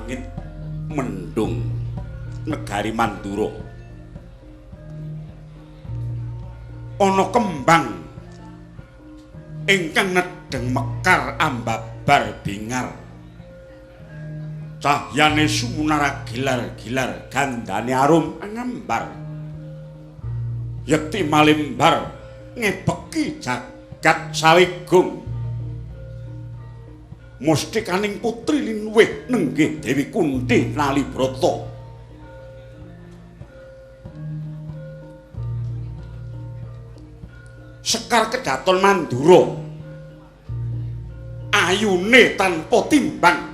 Langit mendung negari Mandura. Ana kembang ingkang nedheng mekar ambabar bingar. Cahyane sumunara gilar-gilar, gandane arum angambar. Yekti malimbar ngebeki jagat sawigung. Mustikaning putri linuwih nenggih Dewi Kunti Nalibrata. Sekar Kedaton Mandura ayune tanpa timbang,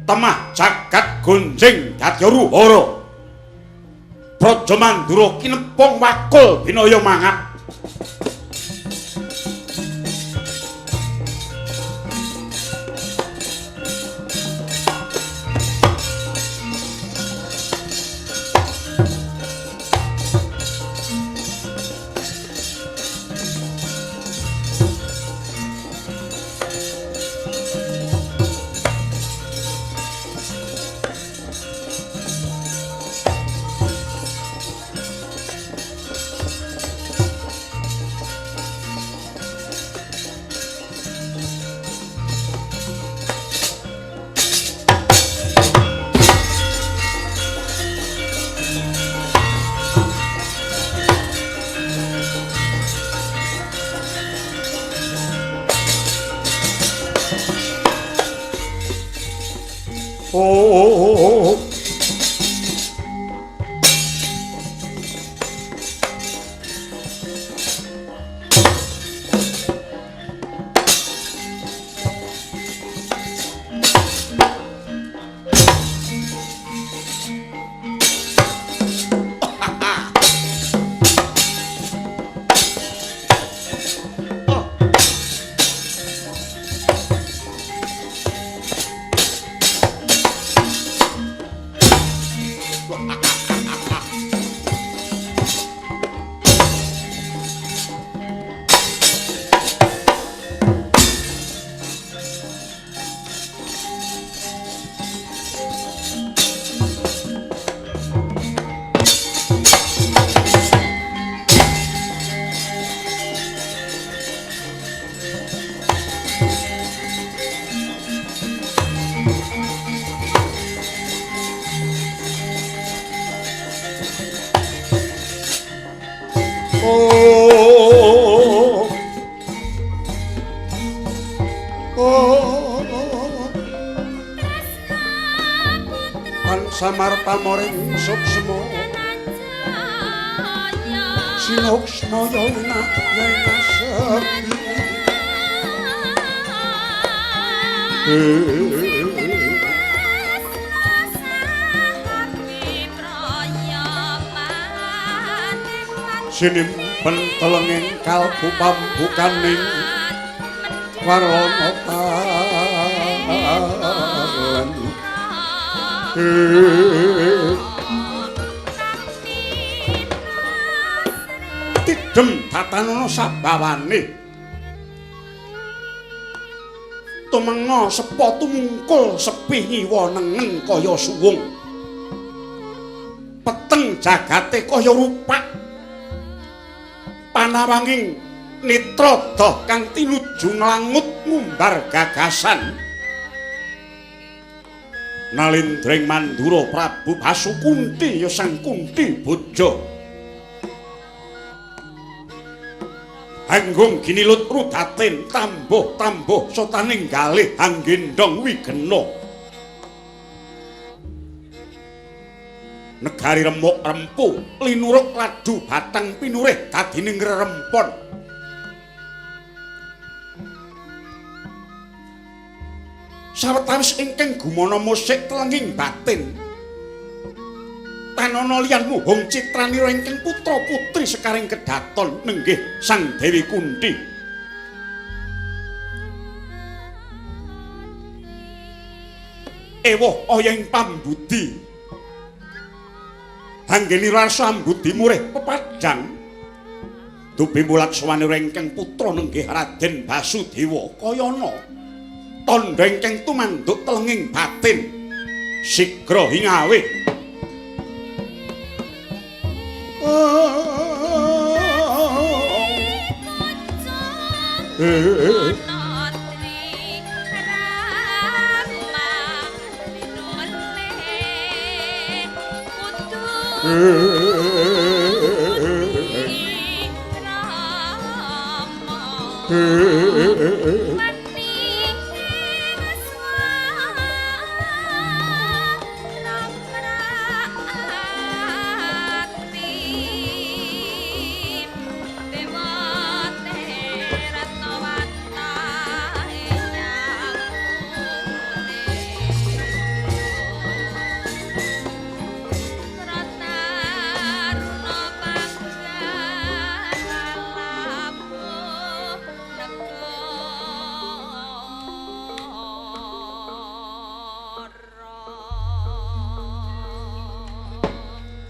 temah jagat gonjing dadi ruhara. Praja Mandura kinepung wakul binaya mangap. Oh. Samar pamoring suksma sinuksma ya sepi. Sinimpen telenging kalbu pambukaning warana talen. Tidem tatanana sabawane, tumenga sepa tumungkul sepi ngiwa nengen kaya suwung, peteng jagate kaya rupak panawanging nitra doh kang tinuju nglangut ngumbar gagasan. Nalindring Mandura Prabu Basukunti ya Sang Kunti Bojo. Hanggung ginilut rudaten tambuh-tambuh sotaning galih hanggendong wigena. Negari remuk rempu linuruk ladu batang pinurih dadining rerempon. Sawetawis ingkang gumana musik telenging batin, tanana liyan muhung citranira ingkang putra putri sekaring kedaton nenggih Sang Dewi Kunti. Ewuh aya ing pambudi, anggenira arsa ambudi murih pepadang. Dupi mulat sawanira ingkang putra nenggih Raden Basudewa kayana tandha ingkang tumanduk telenging batin. Sigra hingawe.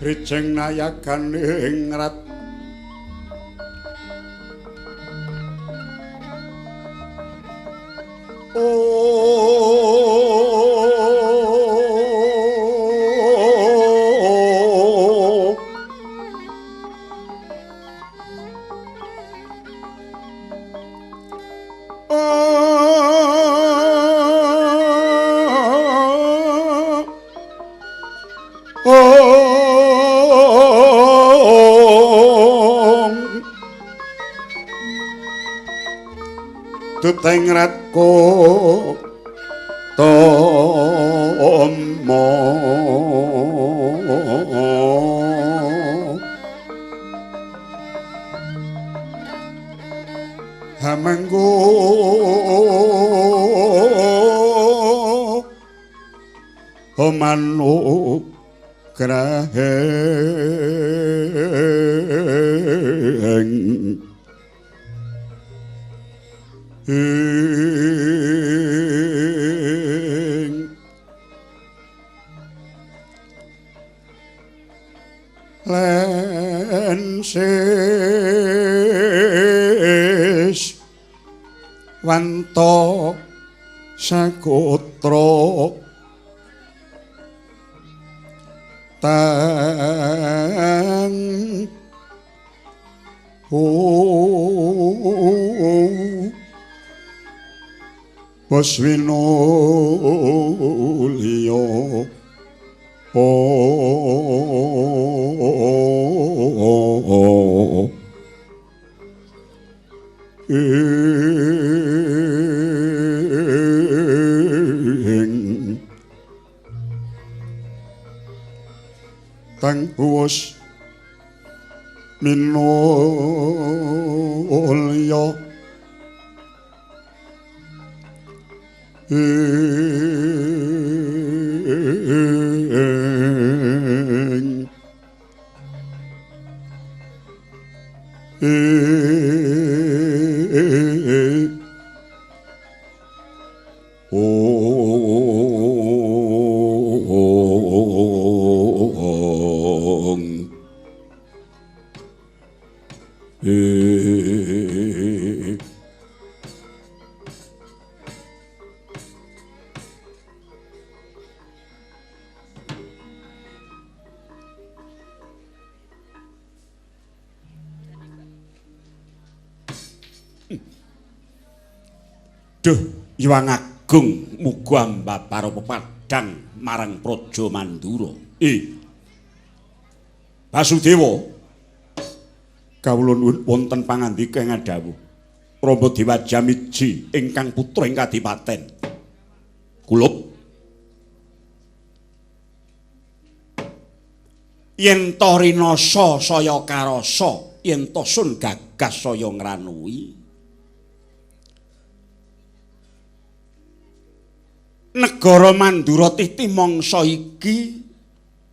Rijeng nayaganing rat Teng ratko tomo hamenggo manu graheng lensis wanto sagotra tang Boswinulya ing tang wus minulya ing ong Duh, Hyang Agung muga ambapara pepadhang marang Praja Mandura. Basudewa, kawula nuwun wonten pangandika ing dawuh. Rama Dewa Jamiji ingkang putra ing kadipaten. Kulup. Yen to rinasa saya karasa, yen to sun gagas saya ngranui. Negara Mandura titi mangsa iki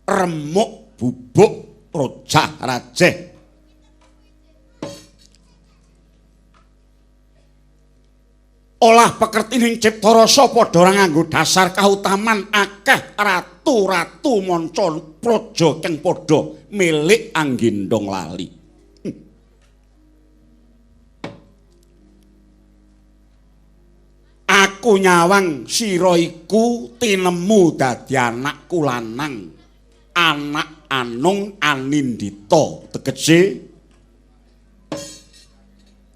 remuk bubuk rojah rajeh. Olah pekertining cipta rasa padha ora nganggo dasar kautaman akeh ratu-ratu manca praja kang padha milik anggendong lali. Aku nyawang sira iku tinemu dadi anakku lanang, anak Anung Anindita, tegese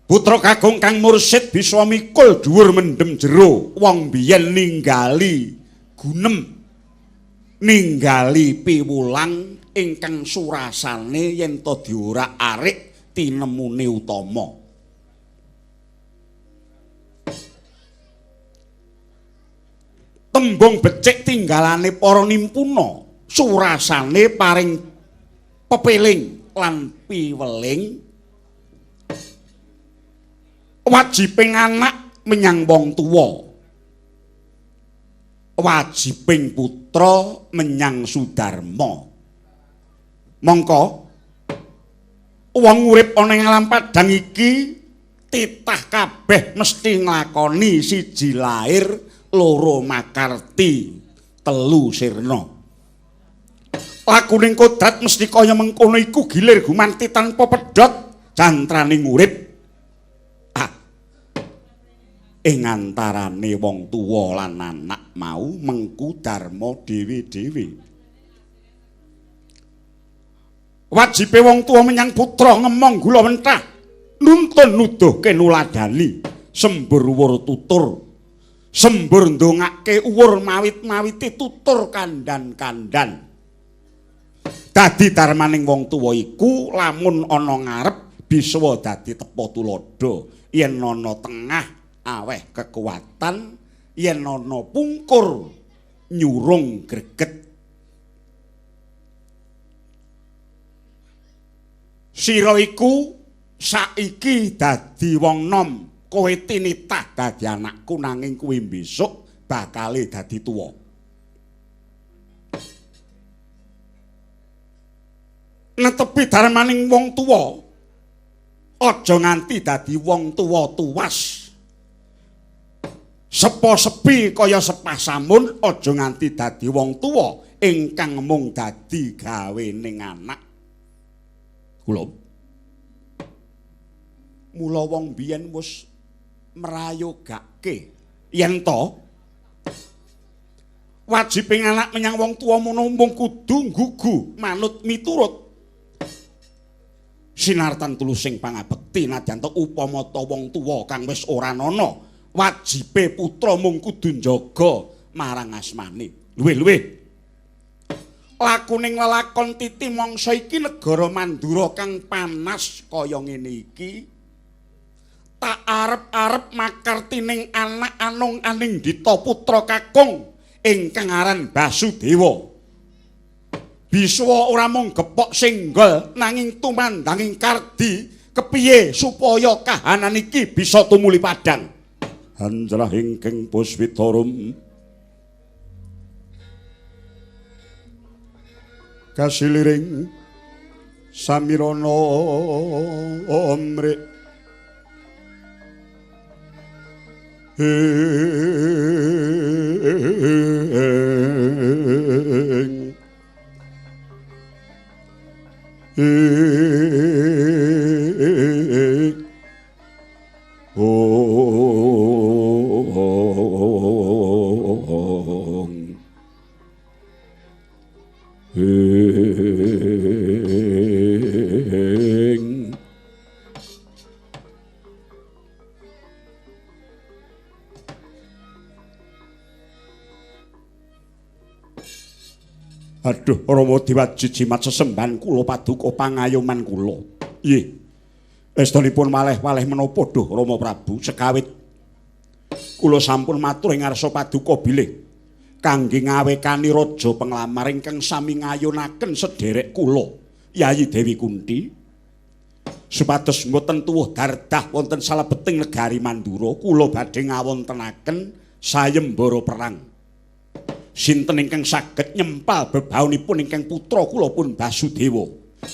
putra kakung kang mursid bisa mikul dhuwur mendem jero. Wong biyen ninggali gunem, ninggali piwulang ingkang surasane yen to diorak-arik tinemune utama. Tembung becik tinggalane para nimpuna surasane paring pepeling lan piweling. Wajibing anak menyang wong tuwa, wajibing putra menyang sudarma. Mongko wong urip ana ing alam padhang iki titah kabeh mesti nglakoni siji lair, loro makarti, telu sirna. Lakuning kodrat mesti kaya mengkono iku, gilir gumanti tanpa pedhot jantraning urip. Ing antarane wong tuwa lan anak mau mengku dharma dhewe-dhewe. Wajibe wong tuwa menyang putra ngemong gula mentah, nuntun nuduhke nuladani, sembur uwur tutur, sembur ndongake uwur mawit-mawiti tutur kandhan-kandhan. Dadi darmaning wong tuwa iku lamun ana ngarep bisa dadi tepa tuladha, yen ana tengah aweh kekuatan, yen ana pungkur nyurung greget. Sira iku saiki dadi wong nom, kowe tinitah dadi anakku, nanging kuwi besok bakale dadi tuwa. Netepi darmaning wong tuwa, aja nganti dadi wong tuwa tuwas. Sepo sepi kaya sepah samun, aja nganti dadi wong tuwa ingkang mung dadi gawening anak. Kula mula wong biyen wis mrayogake yen to wajibing anak menyang wong tuwa mono mung kudu nggugu manut miturut sinartan tulusing pangabekti. Nadyan to upama ta wong tuwa kang wis ora ana, wajibe putra mung kudu njaga marang asmane. Luwih-luwih lakuning lelakon titi mangsa iki negara Mandura kang panas kaya ngene iki, tak arep-arep makartining anak Anung Anindita putra kakung ingkang aran Basudewa. Biswa ora mung gepok singgol nanging tumandanging kardi kepiye supaya kahanan iki bisa tumuli padhang. Hanjrah ingkang puswitarum kasiliring samirana amrik ing ong ing. Aduh, Rama diwaji jimat sesembahan kula paduka pangayoman kula. Nggih. Estunipun malih-malih menapa duh Rama Prabu sekawit kula sampun matur ing ngarsa paduka bilih kangge ngawekani raja penglamar ingkang sami ngayunaken sederek kula Yayi Dewi Kunti supados mboten tuwuh dardah wonten salebeting negari Mandura, kula badhe ngawontenaken sayembara perang. Sinten ingkang saged nyempal bebaonipun ingkang putra kula pun Basudewa.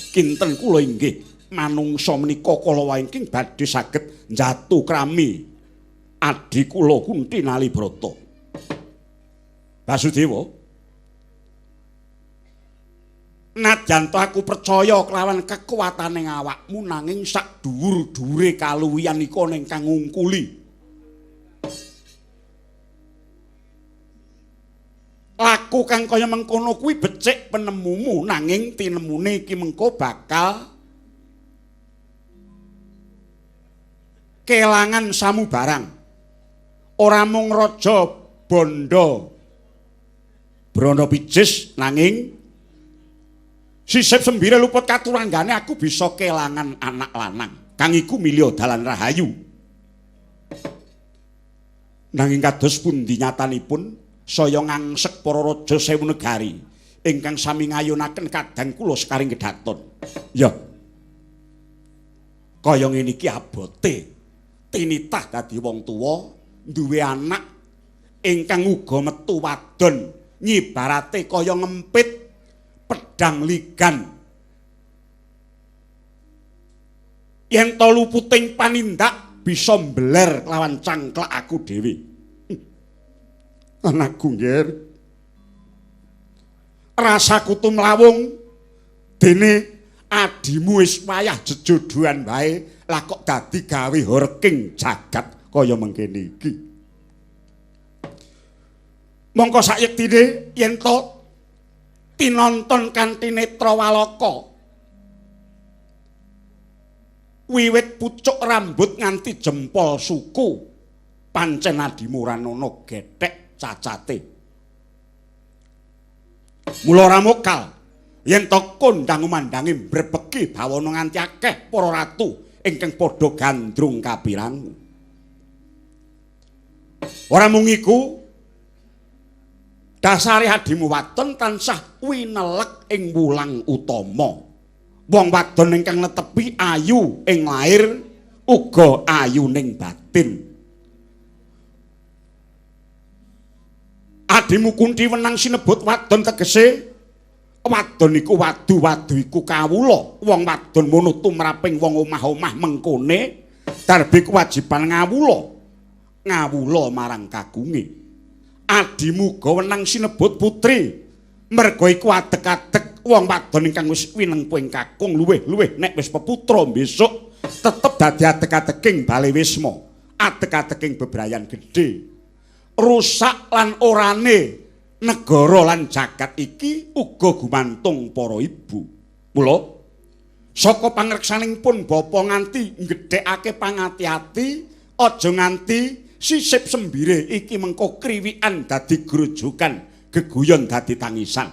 Kinten kula inggih manungsa menika kala wau ingkang badhe saged njatu krami adhi kula Kunti Nalibrata. Basudewa, nadyan to aku percaya kelawan kekuatane awakmu, nanging sak dhuwur-dhuwure kaluwihan iku ana ingkang ngungkuli. Laku kang kaya mengkono kuwi becik penemumu, nanging tinemune iki mengko bakal kelangan samubarang. Ora mung raja bondo Brana Picis, nanging sisip sembire luput katuranggane aku bisa kelangan anak lanang kang iku milya dalan rahayu. Nanging kados pundi nyatanipun saya ngangsek para raja sewu negari ingkang sami ngayunaken kadang kula sekaring kedaton. Ya. Kaya ngene iki abote tinitah dadi wong tuwa duwe anak ingkang uga metu wadon nyibarate kaya ngempit pedang ligan. Yen to luputing panindak bisa mbler lawan cangklak aku dhewe. Anakku nggir. Rasaku tumlawung dene adimu wis wayah jejodohan wae, lah kok dadi gawe horking jagat kaya mengkene iki. Mongko sayektine yen to tinonton kanthi netra walaka, wiwit pucuk rambut nganti jempol suku, pancen adimu ora ana gethek cacate. Mula ora mokal yen to kondang umandange mbrebegi bawana nganti akeh para ratu ingkang padha gandrung kapirangu. Ora mung iku, dasare adimu wadon tansah winelek ing wulang utama. Wong wadon ingkang netepi ayu ing lair uga ayu ning batin. Adimu Kunthi wenang sinebut wadon tegese wadon iku wadu-wadu iku kawula. Wong wadon mono tumraping wong omah-omah mengkone darbe kewajiban ngawula. Ngawula marang kagunge. Adimu uga wenang sinebut putri merga iku adeg-adeg wong wadon ingkang wis winengku ing kakung luwih-luwih nek wis peputra besok tetep dadi adeg-adeking bale wisma, adeg-adeking bebrayan gedhe. Rusak lan orane negara lan jagat iki uga gumantung para ibu. Mula saka pangreksaning pun bapa nganti nggedhekake pangati-ati aja nganti sisip sembire iki mengko kriwikan dadi grojogan, geguyon dadi tangisan.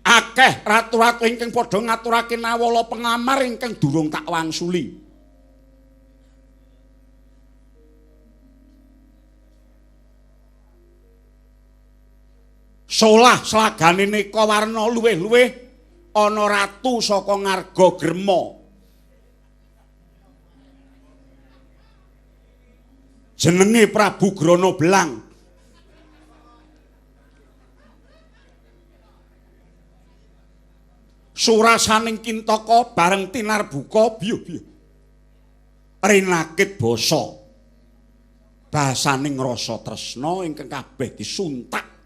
Akeh ratu-ratu ingkang padha ngaturake nawala pengamar ingkang durung tak wangsuli. Solah slagane neka warna luwih-luwih ana ratu saka Ngarga Grema. Jenenge Prabu Grana Belang. Surasaning Kintaka bareng tinarbuka biyuh-biyuh. Rinakit basa. Basaning rasa tresna ingkang kabeh disuntak.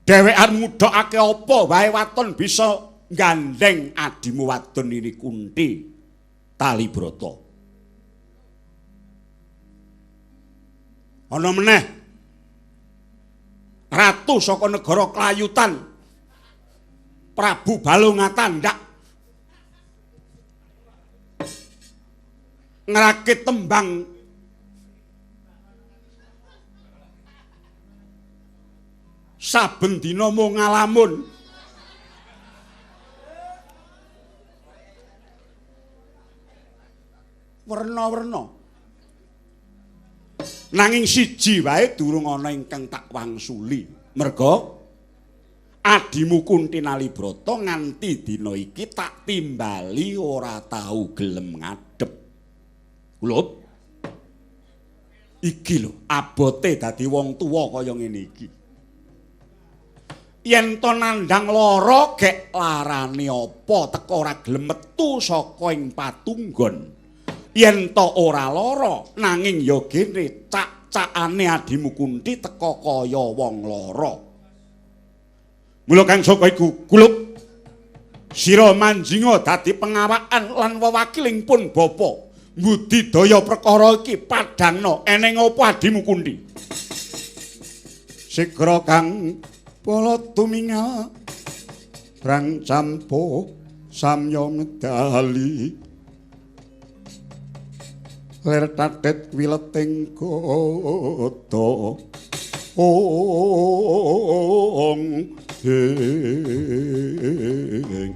Dhewekan mudhokake apa wae waton bisa gandeng adimu wadon ini Kunthi Talibrata. Ana meneh ratu saka negara Klayutan Prabu Balungatandak ngrakit tembang saben dina mung ngalamun. Werna-werna. Nanging siji wae durung ana ingkang tak wangsuli. Merga adimu Kunthi Nalibrata nganti dina iki tak timbali ora tau gelem ngadhep. Lho. Iki lho abote dadi wong tuwa kaya ngene iki. Yen to nandhang lara gek larane apa teka ora gelem metu saka ing patunggon. Yen to ora lara nanging ya gene cak-cakane adimu Kunthi teka kaya wong lara. Mula kang saka iku kulup sira manjinga dadi pengawakan lan wewakiling pun bapa. Budidaya perkara iki padhangna eneng apa adimu Kunti? Sigra kang pala tumingal brang campuh samya medali lir tatit wileting gada ong hing.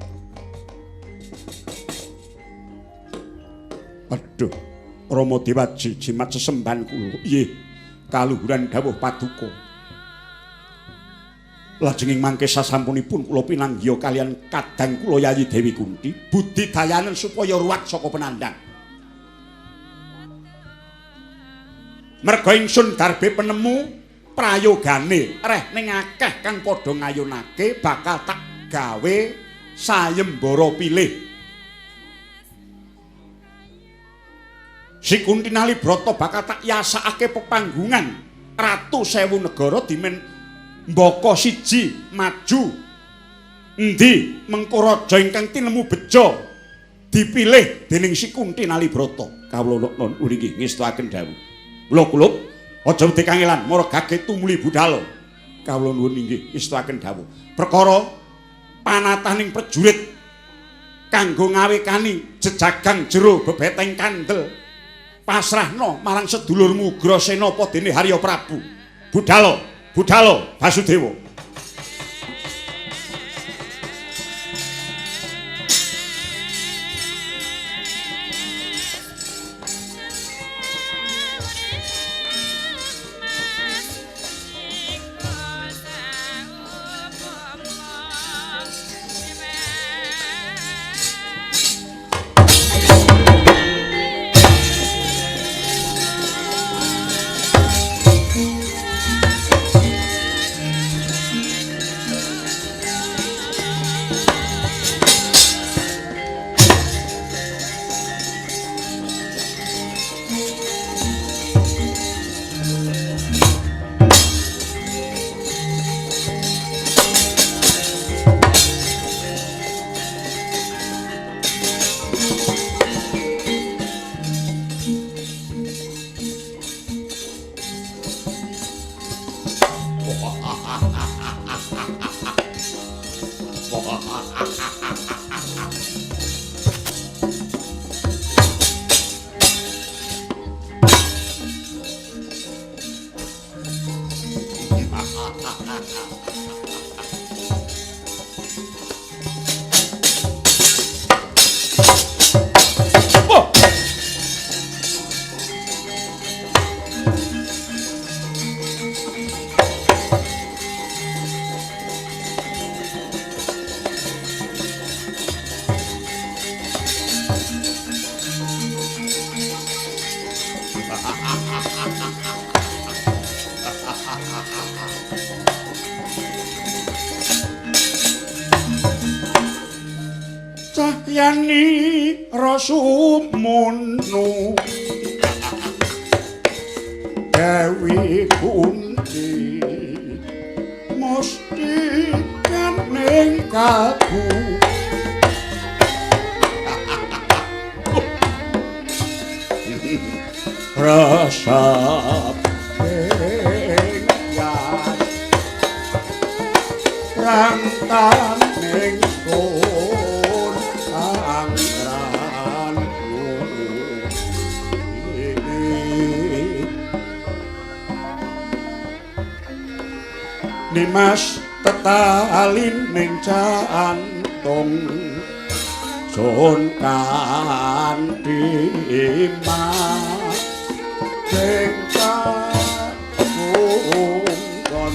Aduh, Rama Dewaji jimat sesembahan kula. Nggih, kaluhuran dawuh paduka. Lajeng ing mangke sasampunipun kula pinanggiha kaliyan kadang kula Yayi Dewi Kunti, budidayanen supaya ruwat saka penandang. Merga ingsun darbe penemu prayogane reh ning akeh kang padha ngayunake bakal tak gawe sayembara pilih. Si Kunti Nalibrata bakal tak yasakake pepanggungan Ratu Sewu Negara dimen mbaka siji maju endi mengko raja ingkang tinemu bejo dipilih dening Si Kunti Nalibrata. Kawula nuwun inggih ngestuaken dawuh. Mula kula aja wedi kangelan mara gage tumuli budhalo. Kawula nuwun inggih ngestuaken dawuh. Perkara panataning prajurit kanggo ngawekani jejagang jero bebeteng kandel pasrahno marang sedulurmu Ugrasena apa dene Harya Prabu. Budhalo, budhalo Basudewa. Cahyani Rasumono Dewi Kunti mesti kaning kaku resep ing yas rantaning sun angran. Nimas tetalin ning jantung sun kanthi sing kakungkon.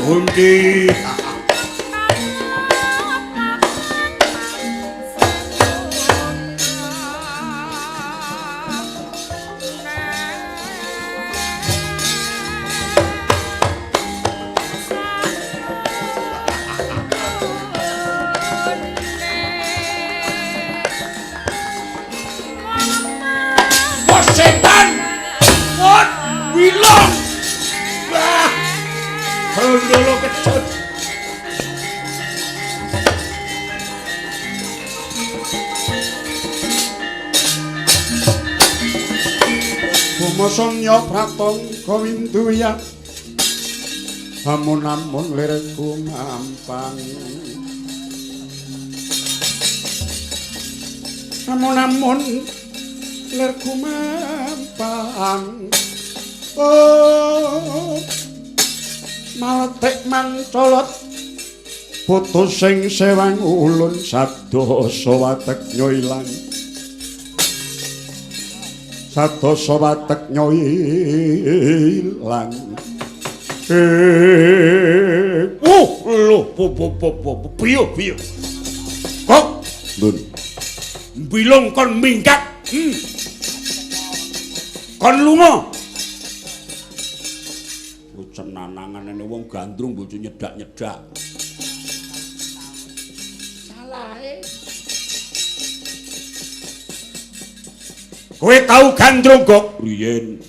Kunti. Setan. Gundul kecut. Bumasanya pratangga winduya. Amun-amun lirku ngampang. Amun-amun lirku mampang. Oh, maletik mancolot putus sing sewang ulun sadasa watek nyoilang. Sadasa watek nyoilang. Lho, piye piye. Kok, Ndun. Bilung kon minggat. Kon lunga. Cenanangane wong gandrung bojo nyedak-nyedak. Salahe. Kowe tau gandrung kok? Riyen.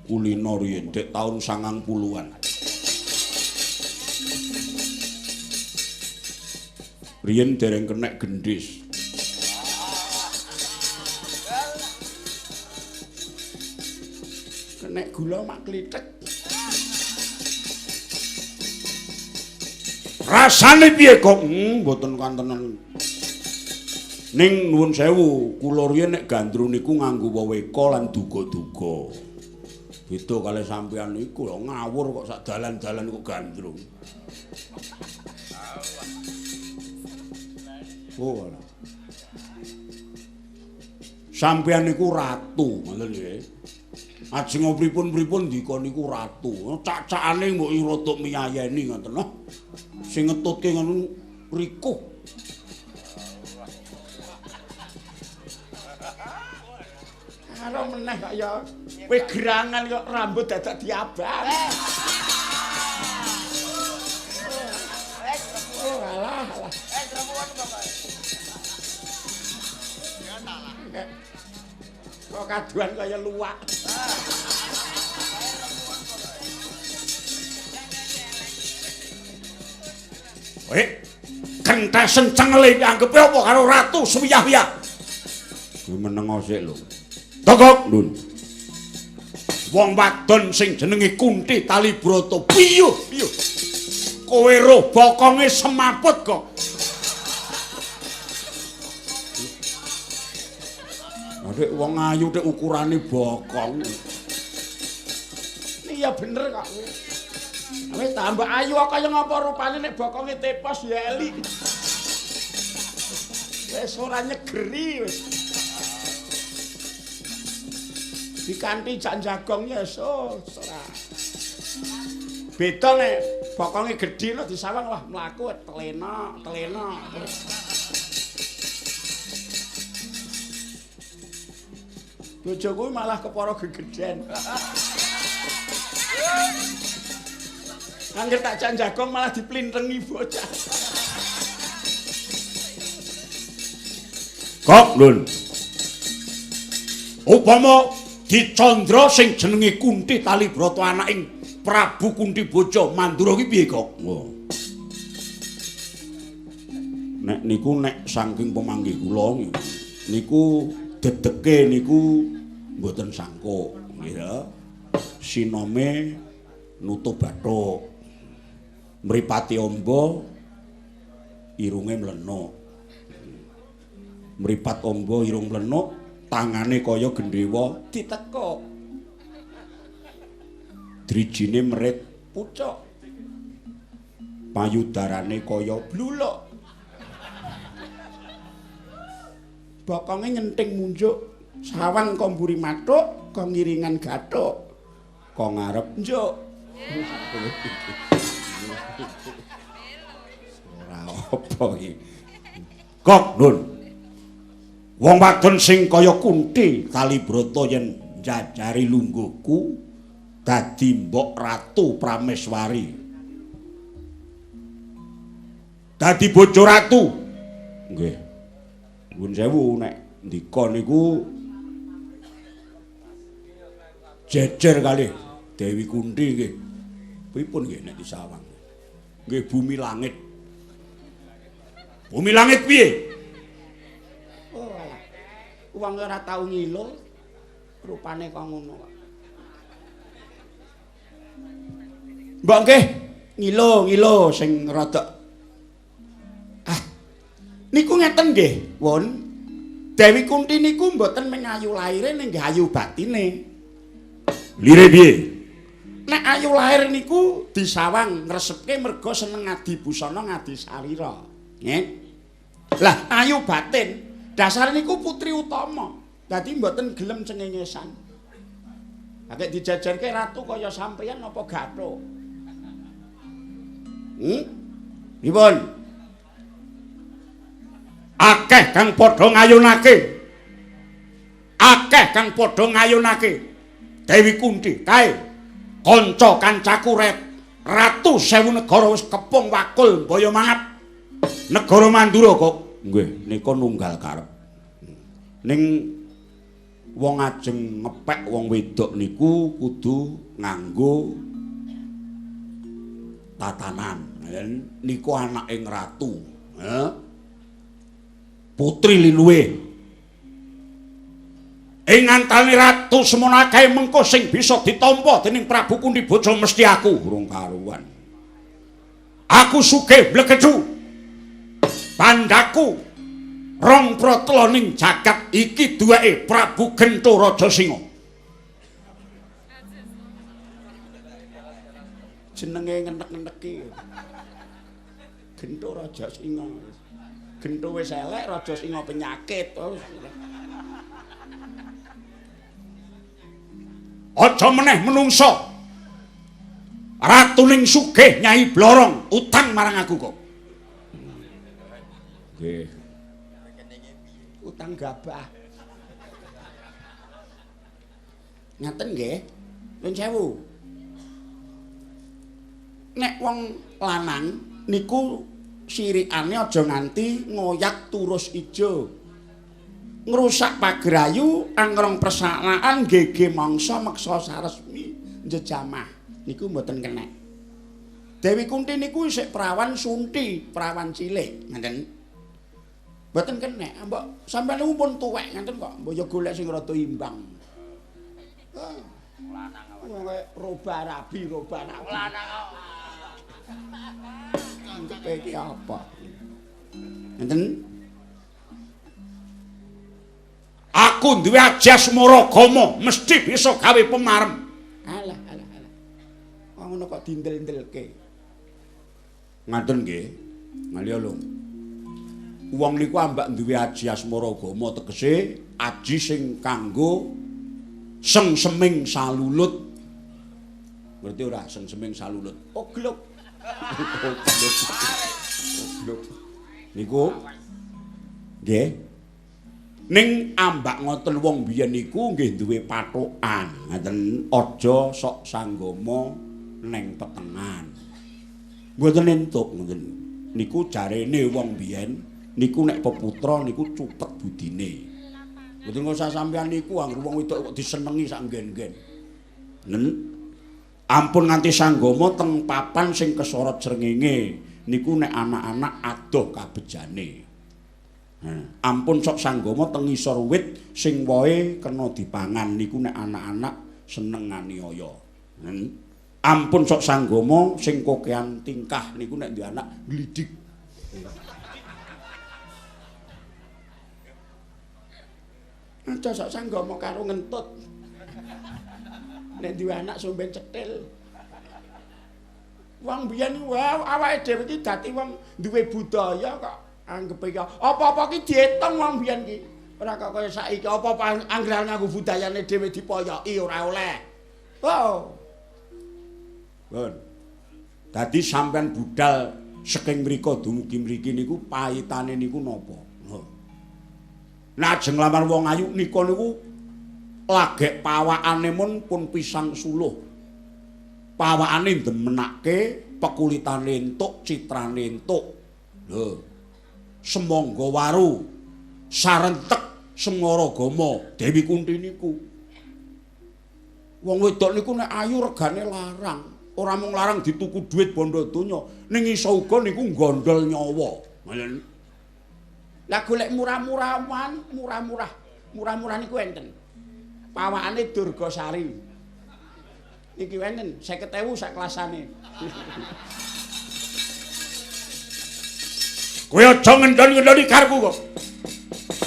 Kulino riyen dek taun 90-an. Riyen dereng kenek gendhis. Kenek gula mak klithek. Rasane piye kok? Mboten kantenan. Ning nuwun sewu, kula riyen nek gandrung niku nganggo weweka lan duga-duga. Beda kalih sampeyan niku lho ngawur kok sak dalan-dalan kok gandrung. Oh, alah. Sampeyan niku ratu, ngoten nggih. Ajeng pripun-pripun ndika niku ratu. Cak-cakane mbok rada miyayeni ngoten lho. Sing ngetutke ngono rikuh. Karo meneh kok ya kowe gerangan kok rambut dadak diabang. Oh alah alah. Kok kaduan kaya luwak. Kentesen cengele anggepe apa karo ratu suwiyah-wiyah. Kowe meneng sik lho. Togok, Ndun. Wong wadon sing jenenge Kunti Talibrata piyuh piyuh. Kowe roh bokonge semaput kok. Nek wong ayu nek ukurane bokong. Iya bener kok kowe. Wis tambah ayu kaya ngapa rupane nek bokonge tepos ya eli. Wis ora nyegeri wis. Dikanthi jak jagong ya ora. Beda nek bokonge gedhi lho disawang wah mlaku telena, telena. Bojoku malah kepara gegeden. Angger tak jak jagong malah diplintengi bocah. Kok, Lun. Upama dicandra sing jenenge Kunti Talibrata anaking Prabu Kunti Boja Mandura ki piye kok? Nek niku nek saking pemanggih kula niku dedeke niku mboten sangkuk nggih ta. Sinome nutup bathuk. Mripate amba irunge mlenuk. Mripat amba irung mlenuk, tangane kaya gendhewa ditekuk. Drijine merit pucuk. Payudarane kaya bluluk. Bokonge nyenting munjuk, sawang ko mburi mathuk, ko ngiringan gathuk, ko ngarep njuk. Ora apa iki. Kok, Nun. Wong wadon sing kaya Kunti Talibrata yen njajari lungguhku dadi mbok Ratu Prameswari. Dadi bojo ratu. Nggih. Nuwun sewu nek ndika niku jejer kalih Dewi Kunti nggih. Pripun nggih nek disawang? Nggih bumi langit. Bumi langit piye? Oh alah. Wong ora tau ngilo, rupane kok ngono kok. Mbok nggih ngilo-ngilo sing rada. Ah. Niku ngeten nggih, Won. Dewi Kunti niku mboten mung ayu laire ning nggih ayu batine. Lire piye? Nek ayu lahir niku disawang ngresepke merga seneng ngadi busana ngadi sarira. Nggih. Lah ayu batin dasare niku putri utama. Dadi mboten gelem cengengesan. Akeh dijajarke ratu kaya sampeyan apa gathuk? Pripun? Akeh kang padha ngayunake. Akeh kang padha ngayunake. Dewi Kunti kae kanca kancaku ratu sewu negara wis kepung wakul mbaya mangap. Negara Mandura kok. Nggih, nika nunggal karep. Ning wong ajeng ngepek wong wedok niku kudu nganggo tatanan. Niku anake ratu. Putri liluwe. Ing antane ratu semono akeh mengko sing bisa ditampa dening Prabu Kuntiboja mesti aku. Urung karuan. Aku sugih blegedu. Bandaku rong protla ning jagat iki duweke Prabu Gentho Rajasinga. Jenenge ngenek-ngeneki. Gentho Rajasinga. Gentho wis elek, Rajasinga penyakit. Aja meneh menungso. Ratuning sugih Nyai Blorong utang marang aku kok. Nggih. Utang gabah. Ngaten nggih. Nuwun sewu. Nek wong lanang niku sirikane aja nganti ngoyak turus ijo. Ngrusak pager ayu, angrong persalaan gege mangsa meksa saresmi njejamah. Niku mboten kenek. Dewi Kunti niku isih prawan sunti, prawan cilik, ngaten. Mboten kenek, mbok sampeyan niku pun tuwek ngaten kok, mbok ya golek sing rada imbang. Lanang kok roba rabi, roba rabi. Lanang kok. Anggepe iki apa? Ngenten. Aku duwe aji asmara gama, mesti bisa gawe pemarem. Alah, alah, alah. Wong ngono kok dindel-ndelke. Ngaten nggih. Ngaliya lho. Wong niku ambak duwe aji asmara gama tegese aji sing kanggo sengseming salulut. Ngerti ora sengseming salulut? Ogluk. Ogluk. Ogluk. Niku nggih. Ning ambak ngoten wong biyen niku nggih duwe patokan. Ngaten aja sok sanggama neng petengan. Mboten entuk ngoten. Niku jarene wong biyen niku nek peputra niku cupet budine. Mboten usah sampeyan niku anggere wong wedok kok disenengi sak nggen-nggen. Nen ampun nganti sanggama teng papan sing kesorot srengenge niku nek anak-anak adoh kabejane. Ampun sok sanggama teng ngisor wit sing wohe kena dipangan niku nek anak-anak seneng nganiaya. Ampun sok sanggama sing kokean tingkah niku nek duwe anak glidik. Aja sok sanggama karo ngentut. Nek duwe anak somben cetil. Wong biyen wae awake dhewe iki dadi wong duwe budaya kok. Anggepe iki apa-apa ki diitung wong biyen ki. Ora kok kaya saiki apa-apa anggere nganggo budayane dhewe dipoyoki ora oleh. Oh. Bon. Dadi sampean budal saking mriko dumugi mriki niku pahitane niku napa? Nek ajeng nglamar wong ayu nika niku lagek pawakane mun pun pisang suluh. Pawakane ndemenake, pekulitane entuk, citrane entuk. Lho. Semangga waru sarentek Semara Gama Dewi Kunti niku. Wong wedok niku nek ayu regane larang, Ora mung larang dituku dhuwit bondo donya, ning iso uga niku nggondol nyawa. Ngoten. Lah golek murah-murahan, murah-murah. Murah-murah niku enten. Pawakane Durgasari. Iki enten 50.000 sak kelasane. Kowe aja ngendon-ngendoni karepku kok.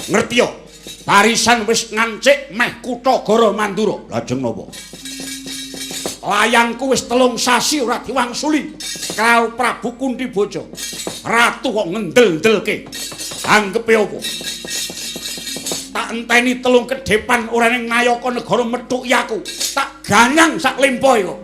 Ngerti ya? Barisan wis ngancik meh kutha Goro Mandura. Lajeng napa? Layangku wis 3 sasi ora diwangsuli karo Prabu Kuntiboja. Ratu kok ngendel-ndelke. Anggepe apa? Tak enteni 3 kedepan ora ning nayaka negara methuki aku. Tak ganyang sak lempoe kok.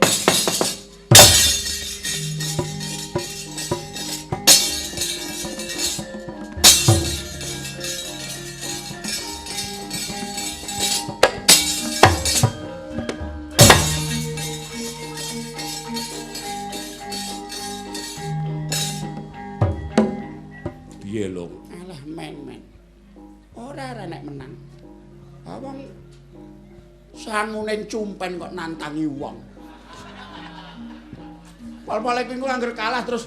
Piye lho? Alah men-men. Ora ora nek menang. Wong sangune cumpen kok nantangi wong. Pol-pole kuwi angger kalah terus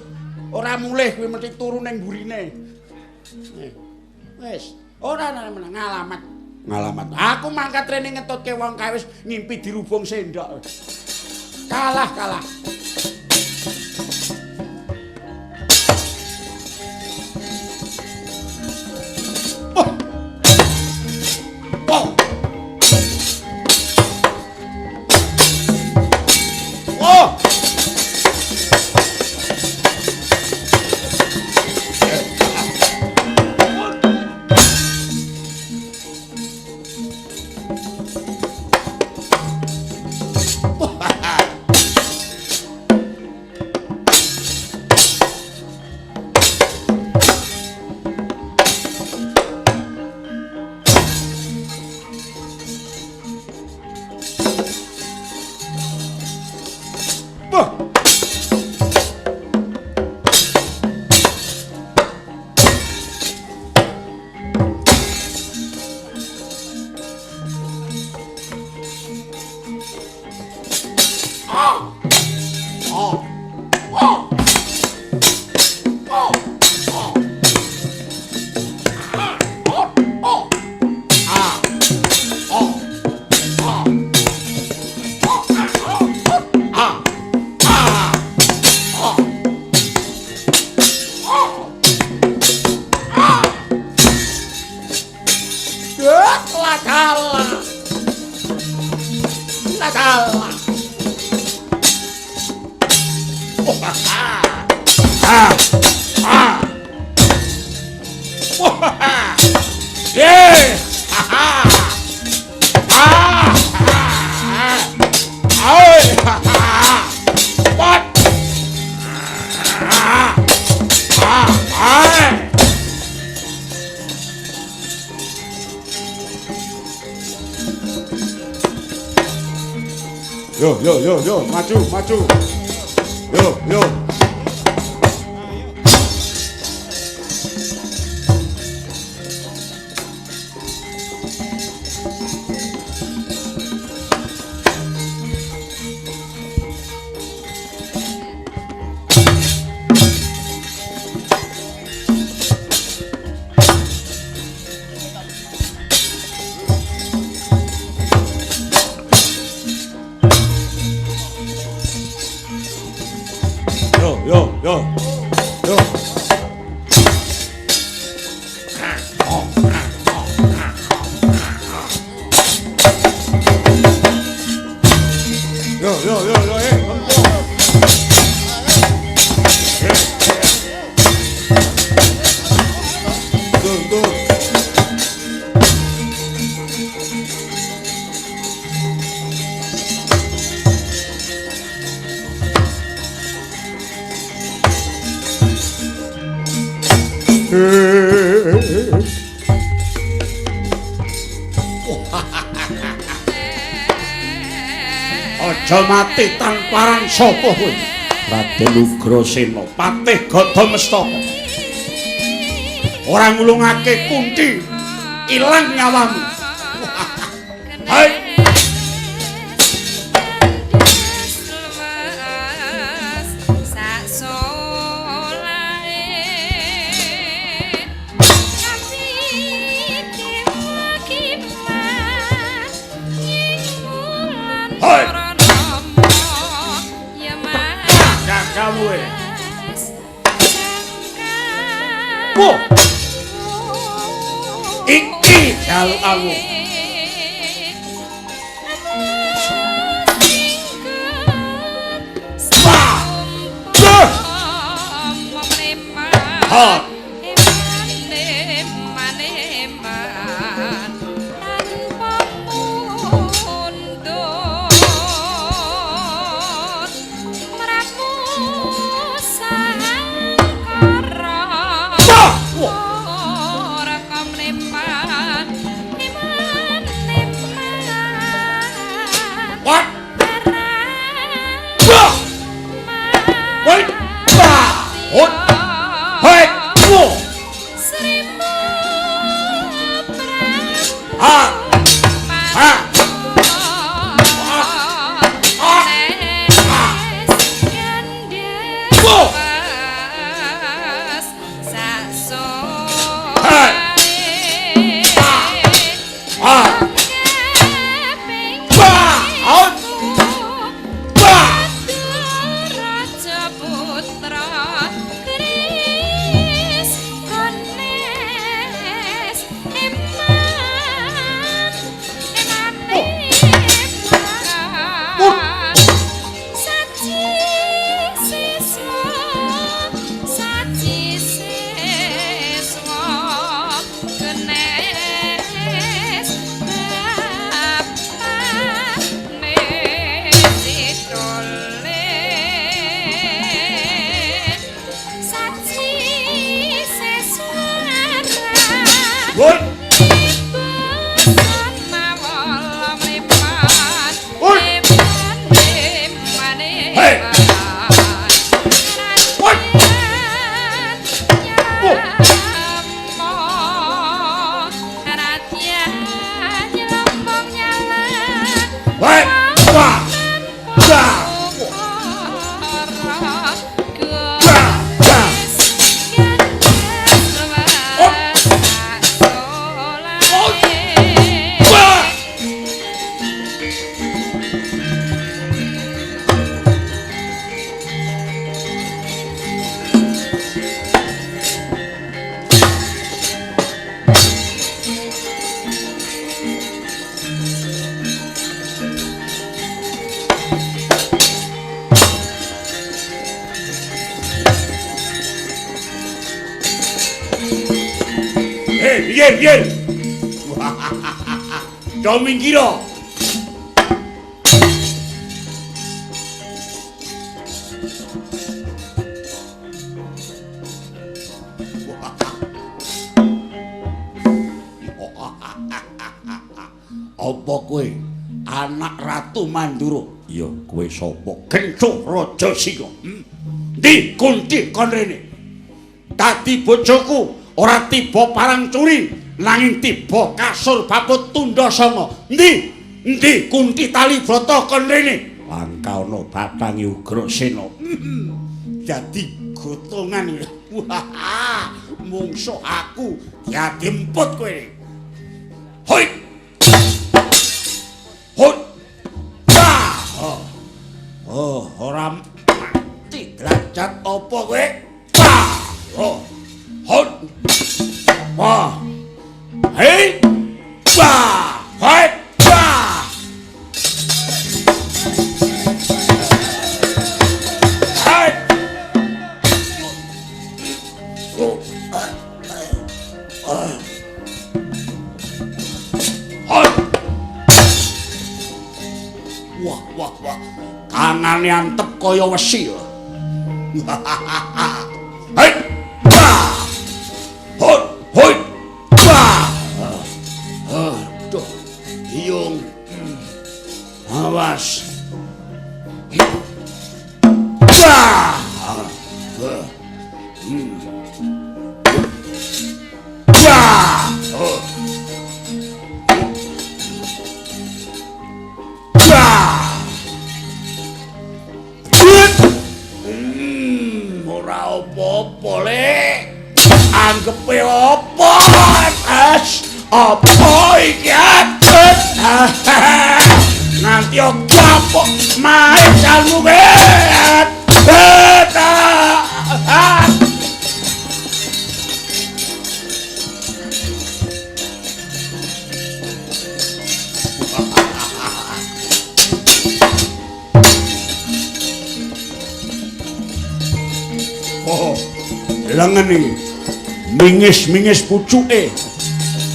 ora mulih kuwi mesti turu ning burine. Wis, ora ora menang ngalamat. Ngalamat. Aku mangkat rene ngetutke wong kae wis ngimpi dirubung sendok. Kalah-kalah. Yo yo yo yo, maju maju. Yo yo. Aja mati tanparan sapa kowe? Raden Ugrasena, patih Gada Mestaka. Ora ngulungake kunti, ilang nyawamu. Hai. Ragamu kowe. Wah. Iki jalukanmu. Wah. Duh. Ha. Minggir, minggir. Do minggiro. Apa kowe anak Ratu Mandura? Iya, kowe sapa? Gencuh Raja Singa. Ndi kunti kon rene? Dadi bojoku ora tiba parang curi, nanging tiba kasur baput tunda sanga. Endi? Endi kunti tali brata kon rene? Langka ana batange Ugrasena. Dadi gotongan. Wah, mungsuh aku dadi emput kowe. Hoi. Hoi. Wah. Oh, ora mati derajat apa kowe? Wah. Oh. Hoi. Wah. Hei. Wah. Hoi. Wah. Hei. Hoi. Wah, wah, wah. Tangane antep kaya wesi. Hei. Hoi, hoi. Wah. Aduh, iyung. Awas. Wah. Wah. Wah. Ora apa-apa, Lek. Anggepe apa? Es apa iki? Nanti gapok mae jalmu kowe. Oh, lengen iki. Mingis-mingis pucuke.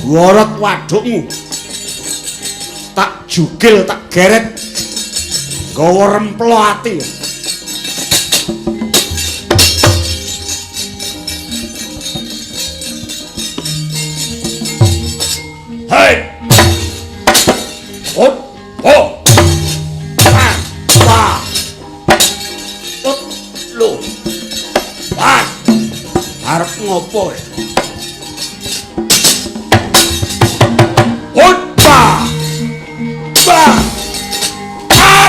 Worot wadukmu. Tak jugil, tak geret. Gawa remplo ati. Hei. Hop, ho. Pa, pa. Tut, lu. Pas. Arep ngopo? Hop, pa. Pa. Pa.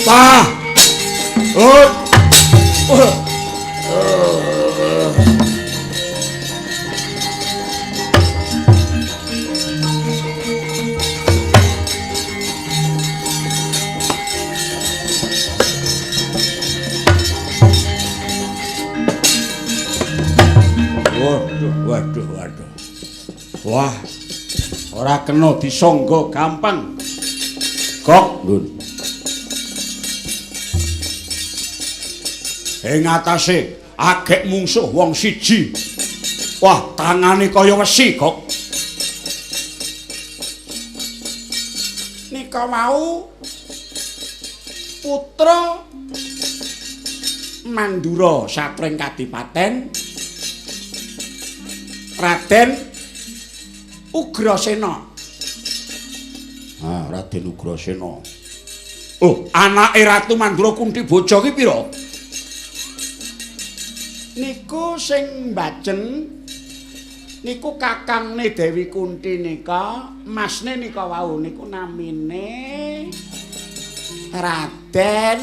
Pa. Hop. Waduh, waduh, waduh. Wah, ora kena disangga gampang. Kok, Nggun. Ing atase agek mungsuh wong siji. Wah, tangane kaya wesi, Kok. Nika wau putra Mandura satring kadipaten Raden Ugrasena. Ah, Raden Ugrasena. Oh, anake Ratu Mandura Kunti Boja ki pira? Niku sing mbajeng niku kakangne Dewi Kunti nika, masne nika wau niku namine Raden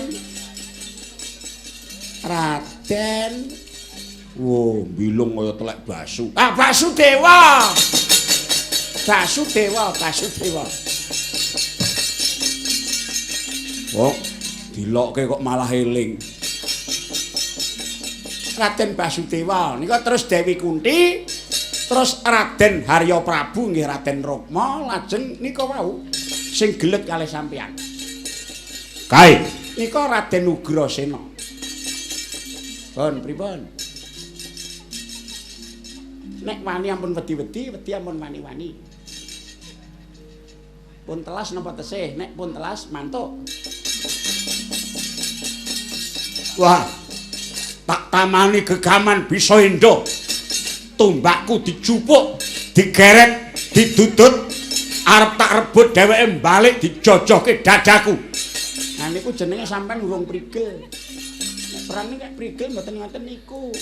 Raden. Wo, bilung kaya telek basu. Ah, Basudewa. Basudewa, Basudewa. Kok dilokke kok malah eling. Raden Basudewa nika terus Dewi Kunti, terus Raden Harya Prabu nggih Raden Rukma, lajeng nika wau sing gelet kalih sampeyan. Kae nika Raden Ugrasena. Pun pripun? Nek wani ampun wedi-wedi, wedi ampun wani-wani. Pun telas napa tesih? Nek pun telas mantuk. Wah, tak tamani gegaman bisa endo. Tombakku dijupuk, digeret, didudut, arep tak rebut dheweke balik dijojohke dadaku. Nah niku jenenge sampean urung prigel. Nek perang nek prigel mboten ngoten niku.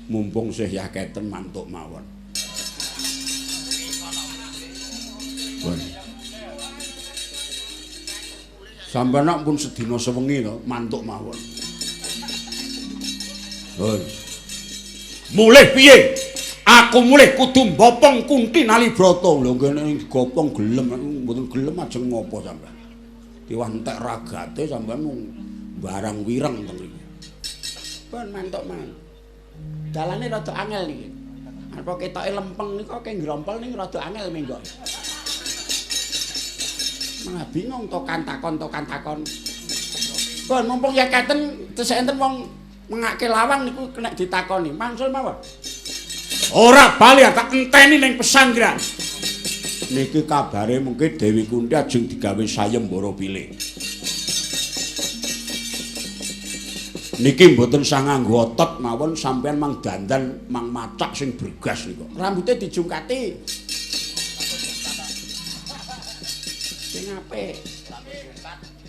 Mumpung sih yaketen mantuk mawon. Bon. Sampeyan nak pun sedina sewengi to, mantuk mawon. Bon. Mulih piye? Aku mulih kudu mbopong Kunti Nalibrata. Lho ngene digopong gelem, mboten gelem ajeng ngopo sampeyan? Tiwah entek ragate sampeyan mung barang wireng teng mriki. Pun mantuk mawon. Dalane rada angel niki. Arep ketoke lempeng niku kok ngrompol ning rada angel menggo. Malah bingung tokan takon tokan takon. Pun mumpung yaketen tesih enten wong mengake lawang niku kena ditakoni. Mangsul mawon. Ora bali tak enteni ning pesanggeran. Niki kabare mungkin Dewi Kunti ajeng digawe sayembara pilih. Niki mboten sah nganggo otot mawon sampean mang dandan mang macak sing bergas niku. Rambute dijungkati. Sing apik.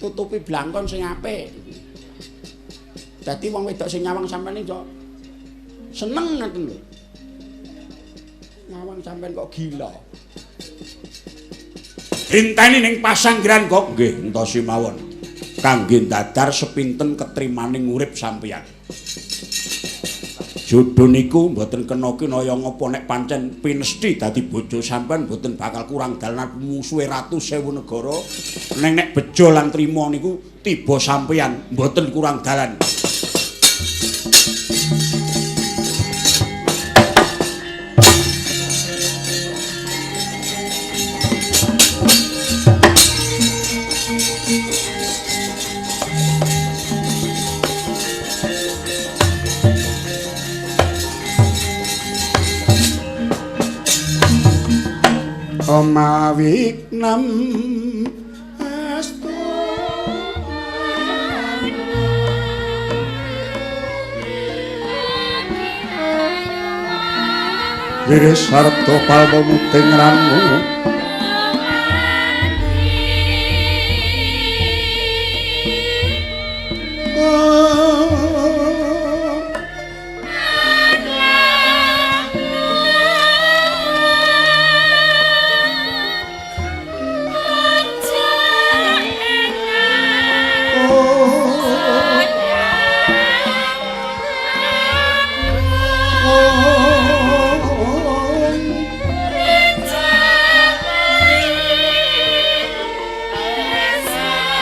Tutupi blangkon sing apik. Dadi wong wedok sing nyawang sampean iki seneng ngoten lho. Nyawang sampean kok gila. Inteni ning pasanggeran kok nggih entosi mawon. Kangge ndadar sepinten ketrimaning urip sampeyan. Jodo niku mboten kena kinaya ngapa nek pancen pinesthi dadi bojo sampeyan mboten bakal kurang dalan mungsuhe ratu sewu negara. Ning nek bejo lan trima niku tiba sampeyan mboten kurang dalan. Omawiknam astu. Wiris sarta palma muting ranu.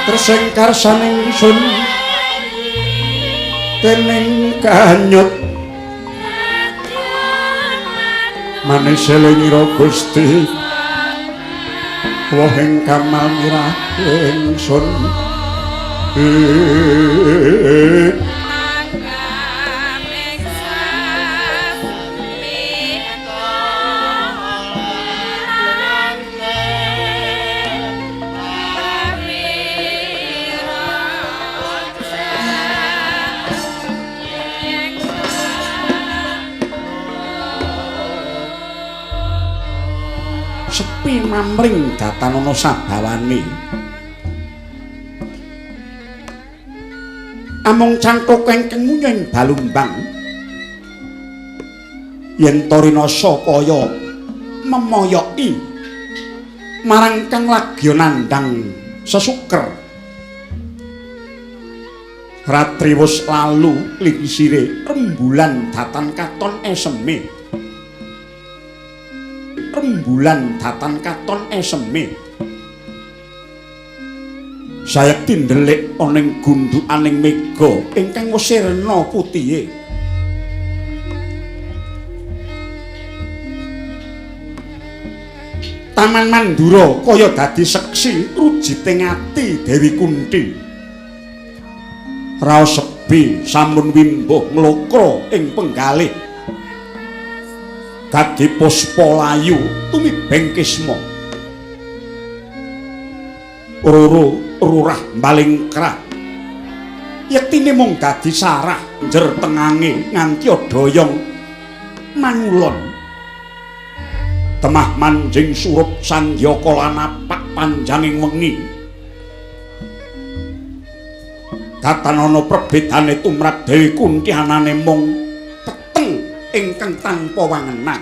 Tresing karsaning sun dening kanyut manis elingira Gusti wohing kamal mirah ingsun. Sepi mamring datanana sabawane amung cangkok ingkang munyeng balumbang yen ta rinasa kaya memoyoki marang kang lagya nandhang sesuker. Ratri wis lalu lingsire rembulan datan katon eseme. Rembulan datan katon eseme. Sayekti ndelik ana ing gundukaning mega ingkang wis sirna putihe. Taman Mandura kaya dadi seksi rujiting ati Dewi Kunthi. Raos sepi sampun wimbuh nglokra ing penggalih. Dadi puspa layu tumibeng kisma. Roro rurah mbalingkrah. Yektine mung dadi sarah njer tengange nganti doyong mangulon. Temah manjing surup sandyaka lan napak panjanging wengi. Datanana perbedane tumrap Dewi Kunthi anane mung peteng ingkang tanpa wangenan.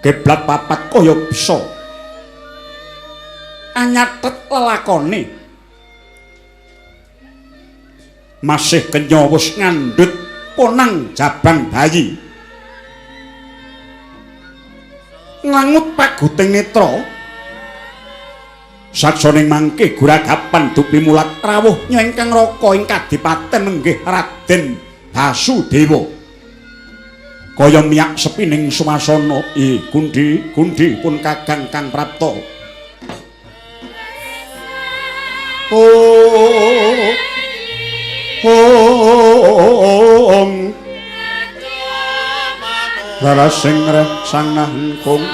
Kiblat papat kaya bisa anyatet lelakone. Masih kenya wis ngandhut ponang jabang bayi. Nglangut paguting netra. Saksoning mangke guragapan dupi mulat rawuh ingkang raka ing kadipaten nenggih Raden Basudewa. Kaya miyak sepining swasana, Gundi, Gundi pun kagang kang prapta. Oh, oh, laras sing reh sang nahengkung.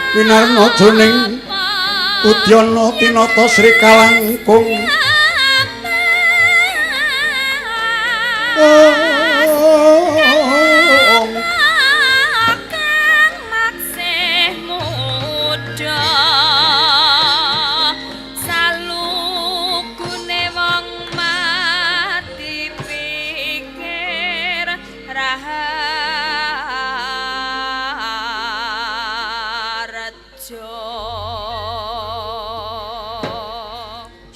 Winarna jroning udyana tinata Sri Kalangkung. Kang maksih muda salukune wong mati pikir raharjo.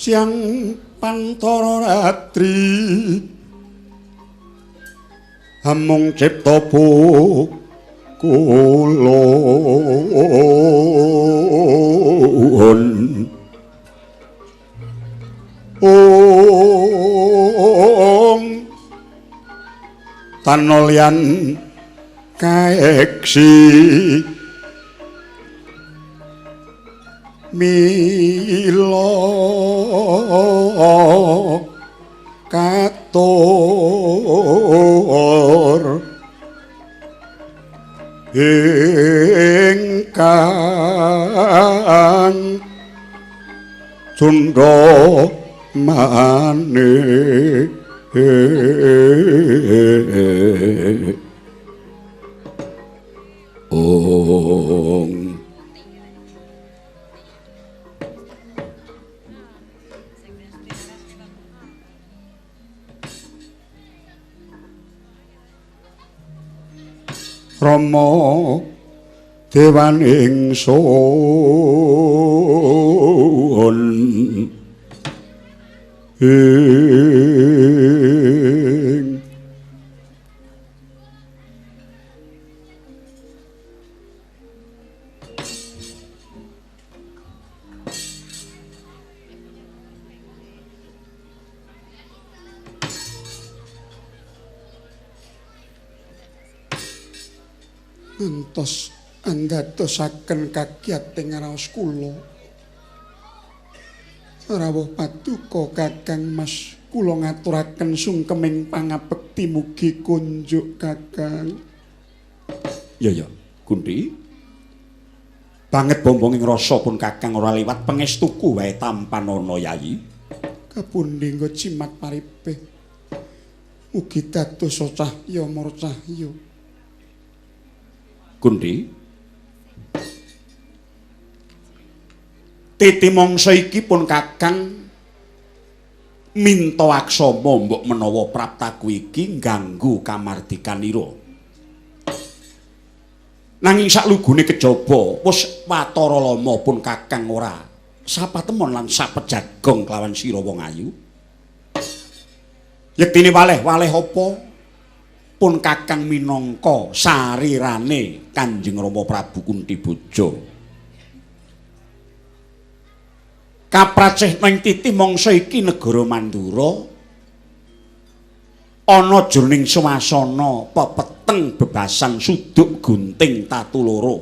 Siang pantara ratri Amung cipta kulon ong tanolyan kaeksi mila katur ingkang cundha manik. Ong Rama dewan ingsun ing ngantos andadosaken kagiyating raos kula. Rawuh paduka Kakang Mas, kula ngaturaken sungkeming pangabekti mugi kunjuk Kakang. Ya ya, Kunti. Banget bombonging rasa pun Kakang ora liwat pangestuku wae tampanana Yayi. Kapundi nggo jimat paripe. Mugi dados cahya marcahya. Kunti. Titi mangsa iki pun Kakang minta aksama mbok menawa praptaku iki ngganggu kamardikanira. Nanging saklugune kejaba wis watara lama pun Kakang ora sapatemon lan sapejagong kelawan sira wong ayu. Yektine waleh-waleh apa pun Kakang minangka sarirane Kanjeng Rama Prabu Kuntiboja. Kapracih ning titi mangsa iki negara Mandura ana jroning swasana pepeteng bebasan suduk gunting tatu loro.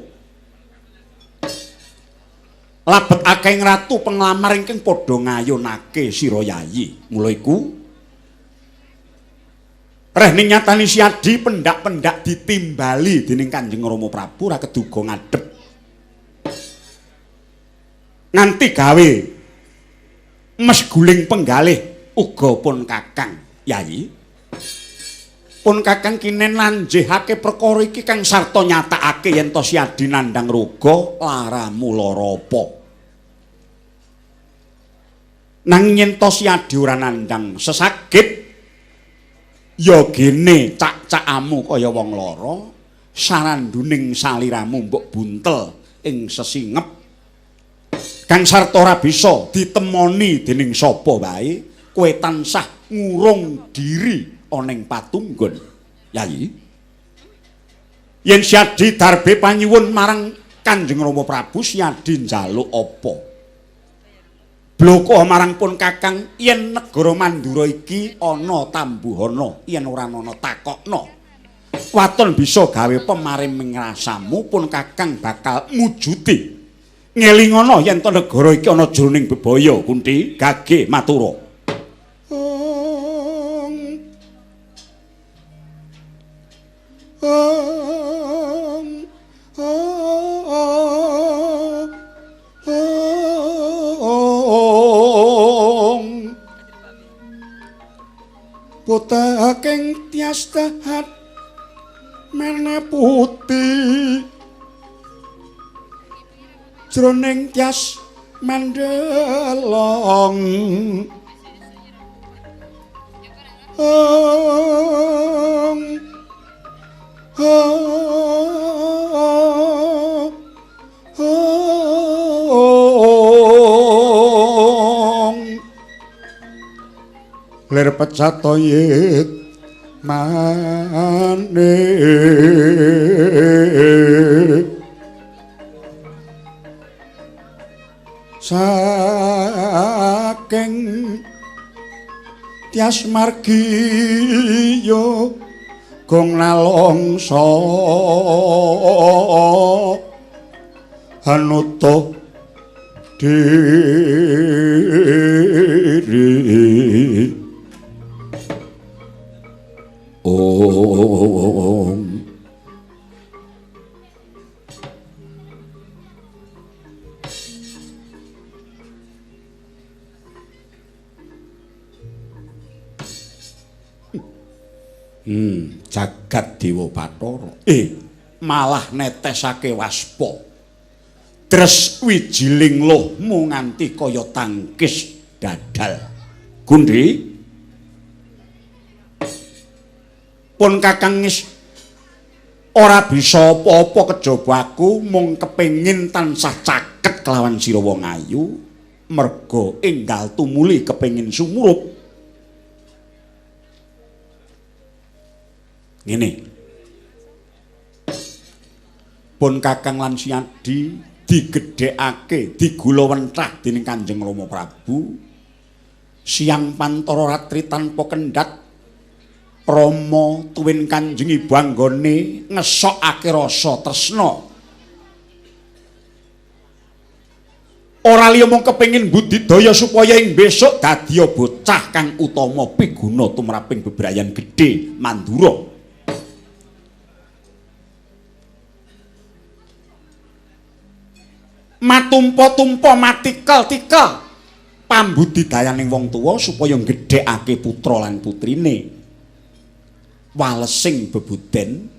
Labet akeh ratu penglamar ingkang padha ngayunake sira Yayi. Mula iku reh ning nyatani Siadi pendak-pendak ditimbali dening Kanjeng Rama Prabu ra keduga ngadhep. Nganti gawe mesguling penggalih uga pun Kakang Yayi. Pun Kakang kinen lanjehake perkara iki kang sarta nyatakake yen to Siadi nandhang roga laramu lara apa. Nanging yen to Siadi ora nandhang sesakit ya gene cak-cakamu kaya wong lara, saranduning saliramu mbok buntel ing sesingep. Kang sarta ora bisa ditemoni dening sapa wae, kowe tansah ngurung diri ana ing patunggon. Yayi, yen Siadi darbe panyuwun marang Kanjeng Rama Prabu, Siadi njaluk apa? Bloko marang pun Kakang yen negara Mandura iki ana tambuhana, yen ora ana takokna. Waton bisa gawe pemariming rasamu pun Kakang bakal mujuti. Ngelingono yen to negara iki ana jroning bebaya, Kunti, gage matura. Ong ong ong botaking tias dahat mene putih jroning tias mandelong. Ong ong lir pecatoyit manik saking tias margiya gong nalongso anutuh diri. Om. Jagat Dewa Bathara. Malah netesake waspa. Dres wijiling lohmu nganti kaya tangkis dadal. Gundi. Pun Kakang wis ora bisa apa-apa kejaba aku mung kepengin tansah caket kelawan sira wong ayu merga enggal tumuli kepengin sumurup. Ngene. Pun Kakang lan Siadi digedhekake, digulawentah dening Kanjeng Rama Prabu. Siang pantara ratri tanpa kendhat Rama tuwin Kanjeng Ibu anggone ngesokake rasa tresna. Ora liya mung kepengin budidaya supaya ing besok dadi bocah kang utama piguna tumraping bebrayan gedhe Mandura. Matumpa-tumpa matikel-tikel pambudidayaning wong tuwa supaya nggedhekake putra lan putrine. Walesing bebuden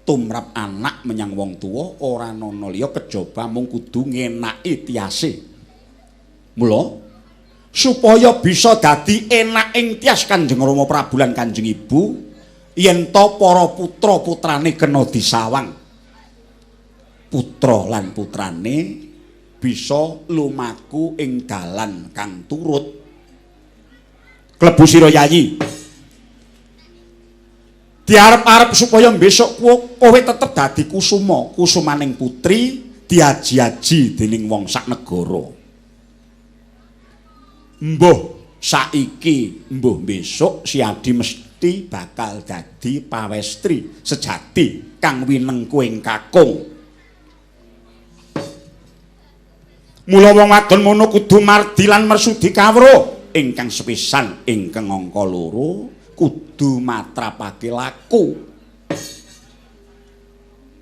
tumrap anak menyang wong tuwa ora ana liya kejaba mung kudu ngenaki tiase. Mula supaya bisa dadi enak ing tias Kanjeng Rama Prabu lan Kanjeng Ibu yen to para putra-putrane kena disawang. Putra lan putrane bisa lumaku ing dalan kang turut. Klebu sira Yayi. Diarep-arep supaya besok kowe tetep dadi kusuma, kusumaning putri diaji-aji dening wong sak negara. Mbuh saiki, mbuh besok Siadi mesti bakal dadi pawestri sejati kang winengku ing kakung. Mula wong wadon mono kudu mardi lan mersudi kawruh ingkang sepisan ingkang angka loro kudu matrapake laku.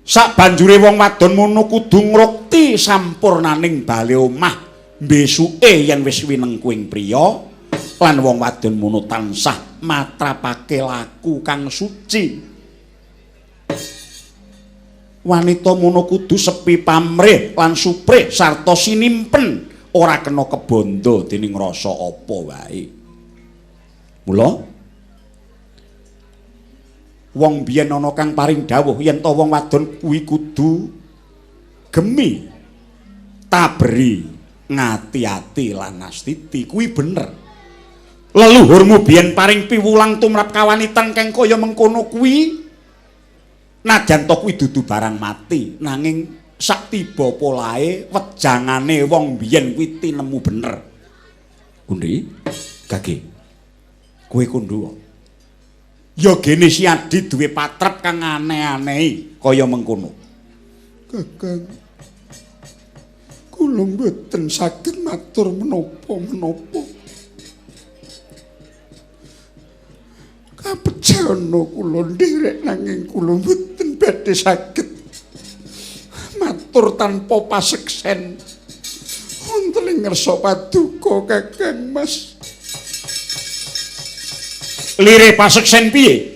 Sabanjure wong wadon mono kudu ngrukti sampurnaning bale omah besuke yen wis winengku ing priya lan wong wadon mono tansah matrapake laku kang suci. Wanita mono kudu sepi pamrih lan suprih sarta sinimpen ora kena kebandha dening rasa apa wae. Mula wong biyen ana kang paring dawuh yen ta wong wadon kuwi kudu gemi taberi ngati-ati lan astiti kuwi bener. Leluhurmu biyen paring piwulang tumrap kawanitan kang kaya mengkono kuwi. Najan to kuwi dudu barang mati, nanging sak tiba polahe wejangane wong biyen kuwi tinemu bener. Gundi, gage. Kowe kandha. Ya gene Siadi duwe patrap kang aneh-anehi kaya mengkono. Kakang, kula mboten saged matur menapa-menapa. Kapejana kula nderek nanging kula mboten badhe saged matur tanpa paseksen. Wonten ing ngersa paduka Kakang Mas. Lire paseksen piye?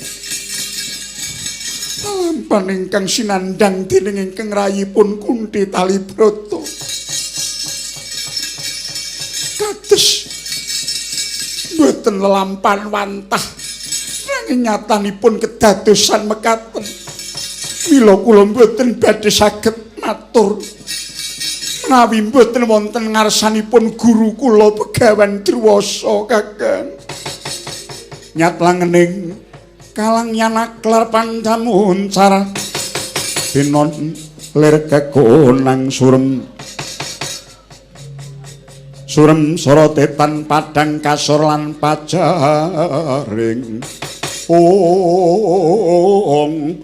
Lampan ingkang sinandhang dening ingkang rayipun Kunthi Talibrata. Kados mboten lelampan wantah nanging nyatanipun kedadosan mekaten. Mila kula mboten badhe saged matur menawi mboten wonten ngarsanipun guru kula Begawan Druwasa Kakang. Nyat langening Kalang yanaklar pancamuncar binon lir kekonang surem surem sorotetan padang kasur lan pajaring ong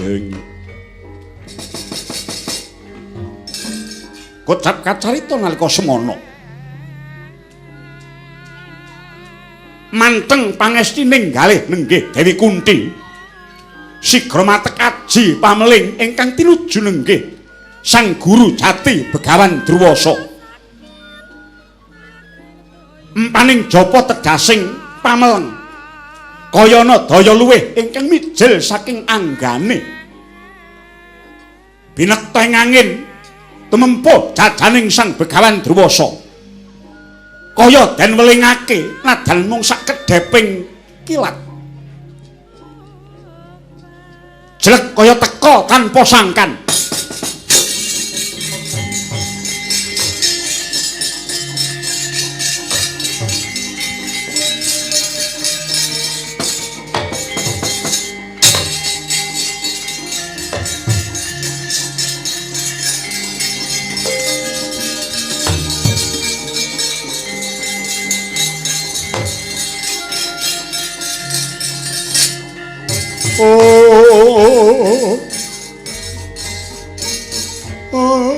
ing. Kocap kacarita nalika semana manteng pangestining galih nenggih Dewi Kunti sigra matek aji pameling ingkang tinuju nenggih Sang Guru Jati Begawan Druwasa. Empaning japa tegasing pameleng kayana daya luwih ingkang mijil saking anggane binekteng angin tumempuh jajaning Sang Begawan Druwasa kaya den welingake nadan mung sakedheping kilat jelek kaya teka tanpa sangkan. Oh, oh,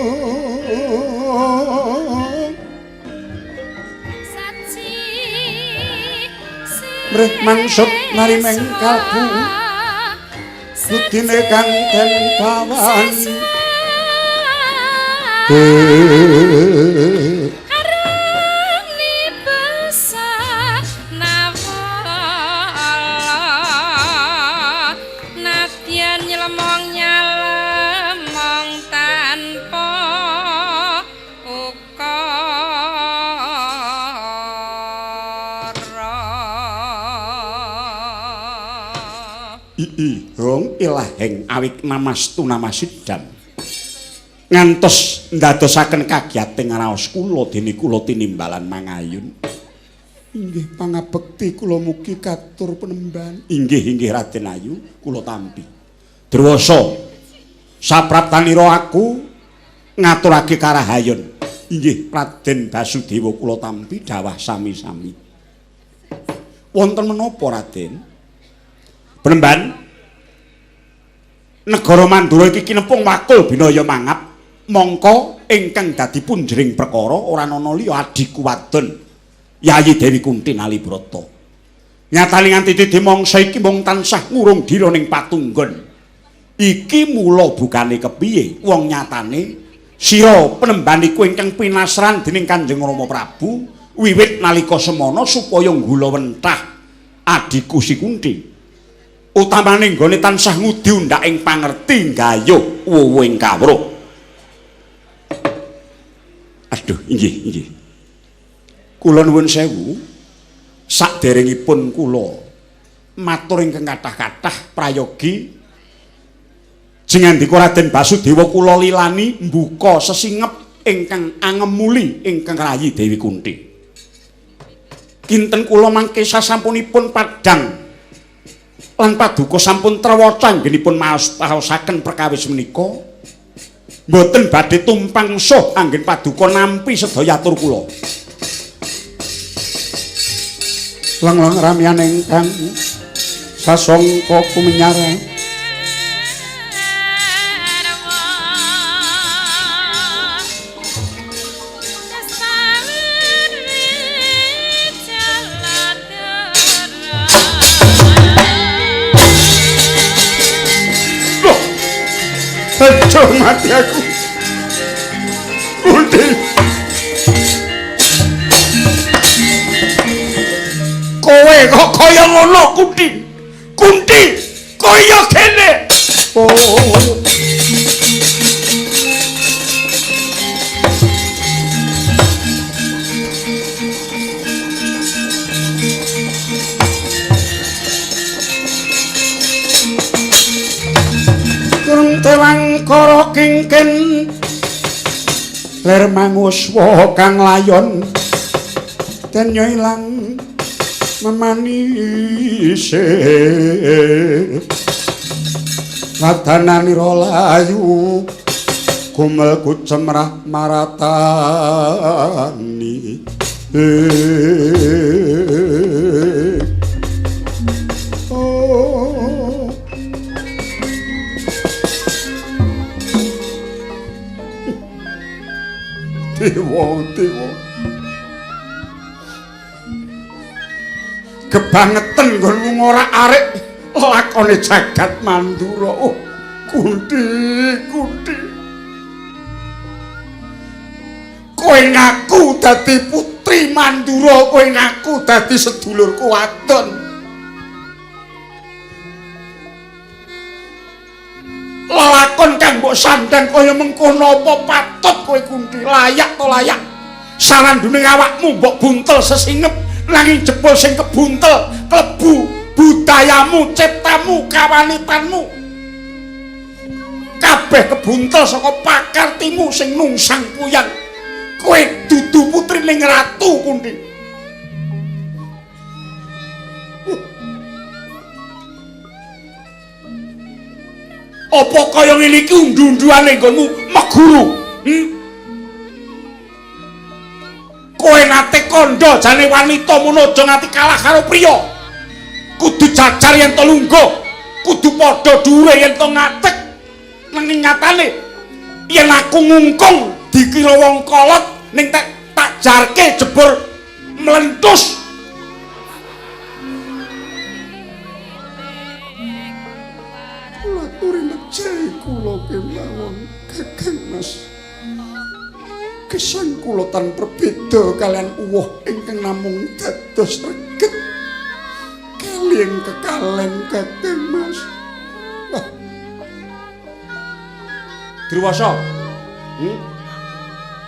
mrih mangsut narimeng kalbu budine kang den kawan. Hong ilaheng awik namastu namasidam ngantos ndadosaken kagiyating raos kula dene kula tinimbalan mangayun. Inggih pangabekti kula mugi katur penemban. Inggih inggih Raden Ayu kula tampi. Druwasa sapraptanira aku ngaturake karahayon. Inggih Raden Basudewa kula tampi dawah sami-sami. Wonten menapa Raden? Penemban negara Mandura iki kinepung wakul binaya mangap mongko ingkang dadi punjering perkara ora ana liya adhiku wadon Yayi Dewi Kunti Nalibrata. Nyatane nganti titi mangsa iki mung tansah ngurung dira ning patunggon. Iki mula bukane kepiye wong nyatane sira penemban iku ingkang pinasran dening Kanjeng Rama Prabu wiwit nalika semana supaya nggulawentah adhiku si Kunti. Utamane nggone tansah ngudi undhak ing pangerti nggayuh wuwing kawruh. Aduh, inggih, inggih. Kula nuwun sewu, saderengipun kula matur ingkang kathah-kathah prayogi jengandika Raden Basudewa kula lilani mbuka sesingep ingkang angemuli ingkang rayi Dewi Kunti. Kinten kula mangke sasampunipun padhang lan paduka sampun trewaca anggenipun maosaken perkawis menika mboten badhe tumpang suh anggen paduka nampi sedaya atur kula. Lang-lang ramyan ingkang sasongko kumenyara. Aduh mati aku. Kunti. Kowe kok kaya ngono Kunti? Kunti kaya kene. Oh. Tewang kara kingkin lir manguswa kang layon den ilang Memanise wadananira layu gumel kucemrah maratani. Oh. Dewa, dewa. Kebangetan nggonmu ngorak-arik lakone jagat Mandura. Oh, Kunti, Kunti. Kowe ngaku dadi putri Mandura, kowe ngaku dadi sedulurku wadon. Lelakon kang mbok sandang kaya mengkono apa patut kowe Kunti? Layak to layak? Sarandune awakmu mbok buntel sesingep, nanging jebul sing kebuntel klebu budayamu, ciptamu, kawanitanmu. Kabeh kebuntel saka pakartimu sing nungsang puyang. Kowe dudu putrining ratu Kunti. Apa kaya ngene iki undu-unduane nggonmu meguru? Kowe nate kandha jane wanita mono aja nganti kalah karo priya. Kudu jajar yen to lungguh, kudu padha dhuwure yen to ngadeg. Nanging nyatane yen aku ngungkung dikira wong kolot ning tak jarke jebul mlentus. Kula aturi mejahi kula kemawon Kakang Mas. Gesang kula tan perbeda kalian uwoh ingkang namung dados reget kaliyan kekalen Kakang Mas. Wah. Druwasa.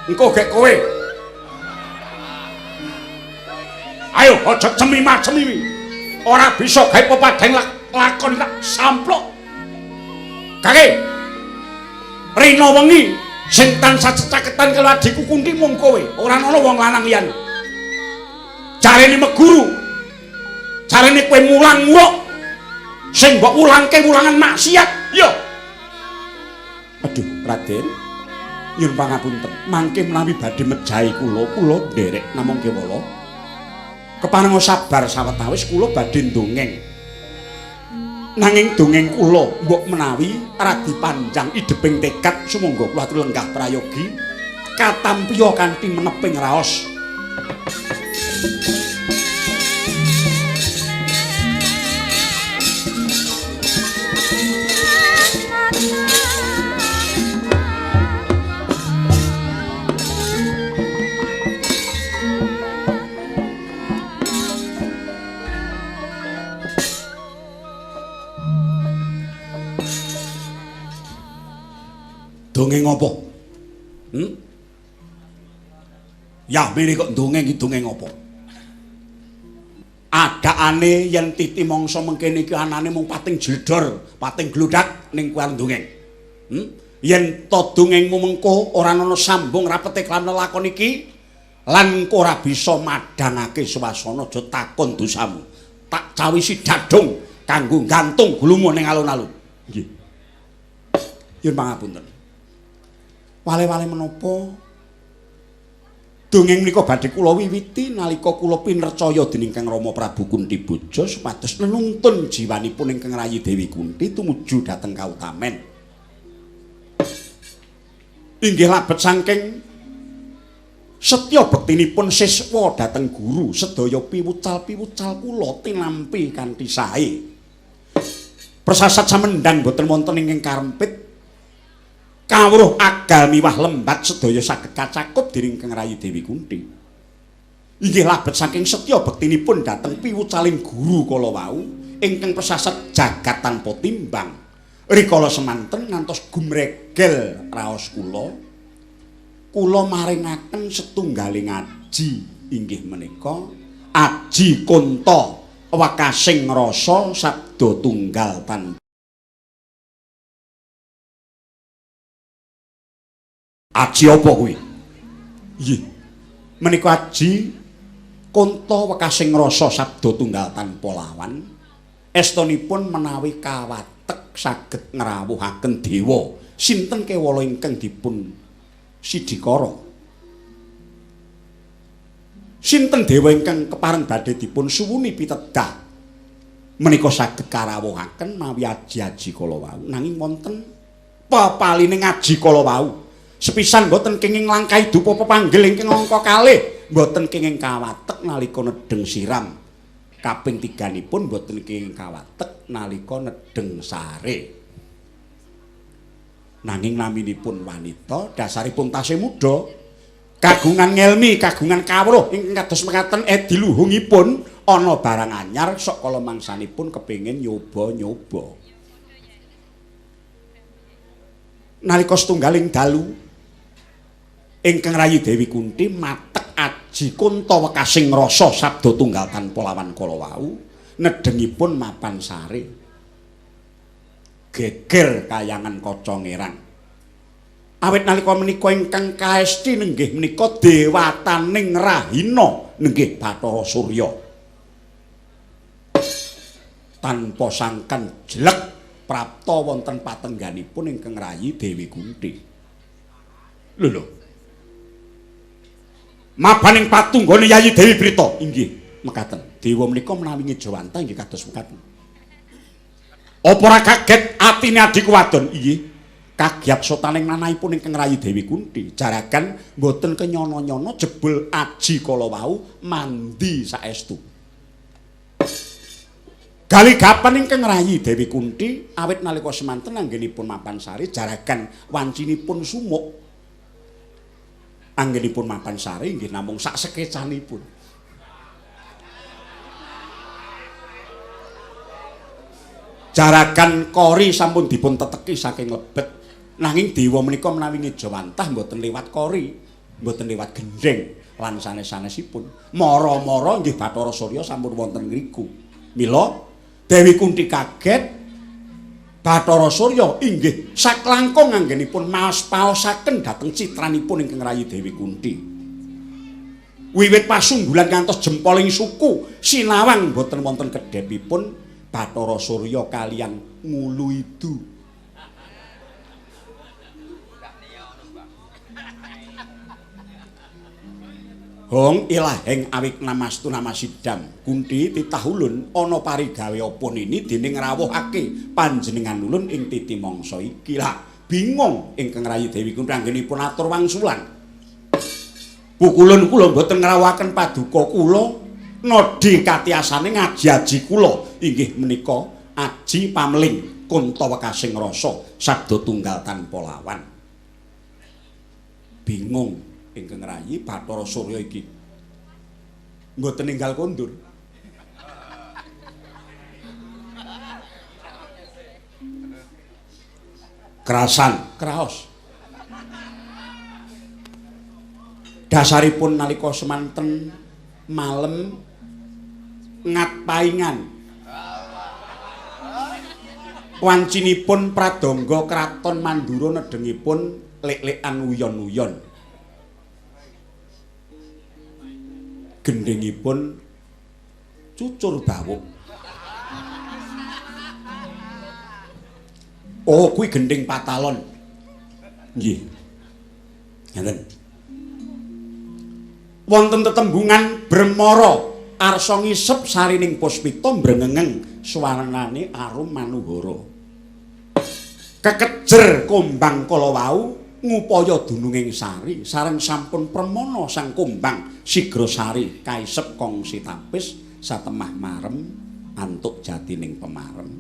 Engko gek kowe. Ayo aja cemima-cemimi. Ora bisa gawe pepadang lakon tak samplok. Kake. Rina wengi sing tansah cecaketan karo adhiku Kunti mung kowe, ora ana wong lanang liyane. Jarene meguru. Jarene kowe mulang muruk. Sing mbok ulangke wulangan maksiat. Yo. Aduh, Raden. Nyuwun pangapunten, mangke menawi badhe mejahi kula, kula nderek namung kewala. Keparenga sabar sawetawis kula badhe ndongeng. Nanging dongeng kula mbok menawi radi panjang ideping tekad sumangga kula aturi lenggah prayogi katampiya kanthi meneping raos. Dongeng apa? Ya mene kok dongeng iki dongeng apa? Adakane yen titi mangsa mengkene iki anane mung pating jledor, pating gludhak ning kuwi dongeng. Yen to dongengmu mengko ora ana sambung rapete kelan lakon iki lan engko ora bisa madhangake swasana aja takon dosamu. Tak cawisi dadung kanggo gantung gulumu ning alun-alun. Nggih. Nyuwun pangapunten. Wale-wale menapa dongeng menika badhe kula wiwiti nalika kula pinercaya dening Kang Rama Prabu Kuntiboja supados nenuntun jiwanipun ingkang rayi Dewi Kunti tumuju dhateng kautamen. Inggih labet saking setya bektinipun siswa dhateng guru sedaya piwucal-piwucal kula tinampi kanthi sae. Persasat samendang boten wonten ingkang karempit. Kawruh agal miwah lembat sedaya saged kacakup dening Kang Rayi Dewi Kunti. Inggih labet saking setya bektinipun dhateng piwucaling guru kala wau ingkang pesasat jagat tanpa timbang. Rikala semanten ngantos gumregel raos kula, kula maringaken setunggaling aji inggih menika aji Kunta wekasing rasa sabda tunggal tan. Aji apa kuwi? Nggih. Menika aji Kunta wekasing rasa sabda tunggal tanpa lawan, estunipun menawi kawatek saged ngrawuhaken dewa sinten kewala ingkang dipun sidikara. Sinten dewa ingkang kepareng badhe dipun suwuni pitedah menika saged karawuhaken mawi aji-aji kala wau. Nanging wonten pepaline ngaji kala wau. Sepisan mboten kenging nglangkahi dupa pepanggil ingkang angka kalih, mboten kenging kawatek nalika nedheng siram. Kaping tiganipun mboten kenging kawatek nalika nedheng sare. Nanging naminipun wanita dasaripun tasih muda, kagungan ngelmi, kagungan kawruh ingkang kados mekaten ediluhungipun ana barang anyar sok kala mangsanipun kepengin nyoba-nyoba. Nalika setunggaling dalu ingkang rayi Dewi Kunti matek aji Kunta wekasing rasa sabda tunggal tanpa lawan kala wau nedhengipun mapan sare. Geger kayangan kaca ngerang. Awit nalika menika ingkang kaesti nenggih menika dewataning rahina nenggih Bathara Surya. Tanpa sangkan jelek prapta wonten patengganipun ingkang rayi Dewi Kunti. Lho lho. Mabaning patunggone Yayi Dewi Brita inggih mekaten. Dewa menika menawi ngejawantah inggih kados mekaten. Apa ora kaget atine adhiku wadon? Inggih. Kagyat sotaning manahipun ingkang rayi Dewi Kunti. Jaragan mboten kenyono-nyono jebul aji kala wau mandi saestu. Galigapan ingkang rayi Dewi Kunti awit nalika semanten anggenipun mapan sari jaragan wancinipun sumuk. Anggenipun mapan sari inggih namung sak sekecanipun. Jaragan kori sampun dipun teteki saking lebet. Nanging dewa menika menawi ngejawantah mboten liwat kori, mboten liwat gendheng lan sanes-sanesipun. Mara-mara nggih Bathara Surya sampun wonten ngriku. Mila Dewi Kunti kaget Bathara Surya inggih saklangkung anggenipun maos-paosaken dhateng citranipun ingkang rayi Dewi Kunti. Wiwit pasunggulan ngantos jempoling suku sinawang mboten wonten kedhepipun Bathara Surya kalian ngulu idu. Hong ilaheng awik namastu namasidam Kunti titah ulun ana parigawe apa nini dene ngrawuhake panjenengan ulun ing titi mangsa iki. Lah bingung ingkang rayi Dewi Kunti anggenipun atur wangsulan. Pukulun kula mboten ngrawuhaken paduka kula nodhi katiasane ngaji-aji kula inggih menika aji pameling Kunta wekasing rasa sabda tunggal tanpa lawan. Bingung ingkang rayi Bathara Surya iki mboten ninggal kondur. Kerasan, kraos. Dasaripun nalika semanten malem ngat paingan. Wancinipun pradangga kraton Mandura nedhengipun lek-lekan uyon-uyon. Gendhingipun cucur bawuk. Oh, kuwi gendhing patalon. Nggih. Ngeten. Wonten tetembungan Bremara arsa ngisep sarining puspita mbrengengeng swarnane arum manuhara. Kekejer kumbang kala wau ngupaya dununging sari sareng sampun premana sang kumbang sigra sari kaisep kongsi tapis satemah marem antuk jatining pemarem.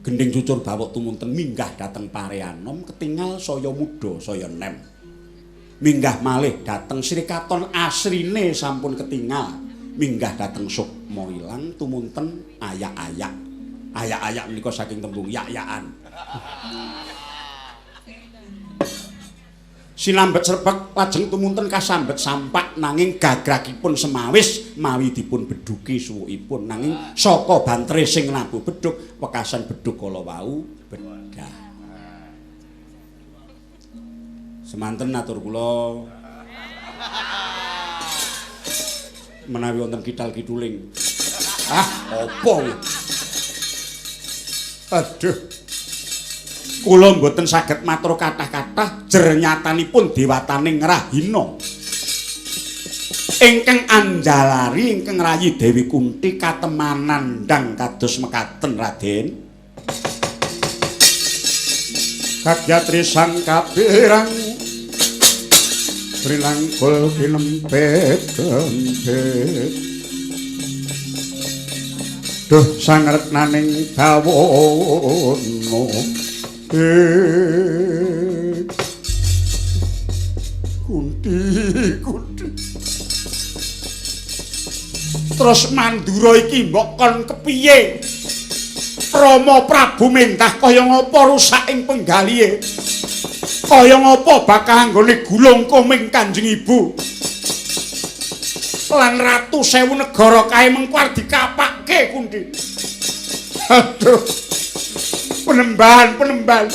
Gendhing cucur bawuk tumunten minggah dhateng pareanom ketingal saya muda saya nem. Minggah malih dhateng Sri Katon asrine sampun ketingal. Minggah dhateng sukma ilang tumunten ayak-ayak. Ayak-ayak menika saking tembung yak-yakan. Sinambet srepek lajeng tumunten kasambet sampak nanging gagragipun semawis mawi dipun beduki suwukipun nanging saka bantere sing nabuh bedug wekasan bedug kala wau bedah. Semanten atur kula. Menawi wonten kidal-kiduling. Ah, apa kuwi? Aduh. Kula mboten saged matur kathah-kathah jer nyatanipun dewataning Rahina. Ingkang anjalari ingkang rayi Dewi Kunti katemanan ndang kados mekaten Raden. Kagyatri sang kapirang trinangkul pinempet kempet. Duh sangretnaning bawono. Kunti, Kunti. Terus Mandura iki mbok kon kepiye? Rama Prabu mentah kaya ngapa rusak ing penggalihe? Kaya ngapa bakal anggone gulung koming Kanjeng Ibu? Lan Ratu Sewu Negara kae mengko arep dikapake Kunti. Aduh. Penembahan, penembahan.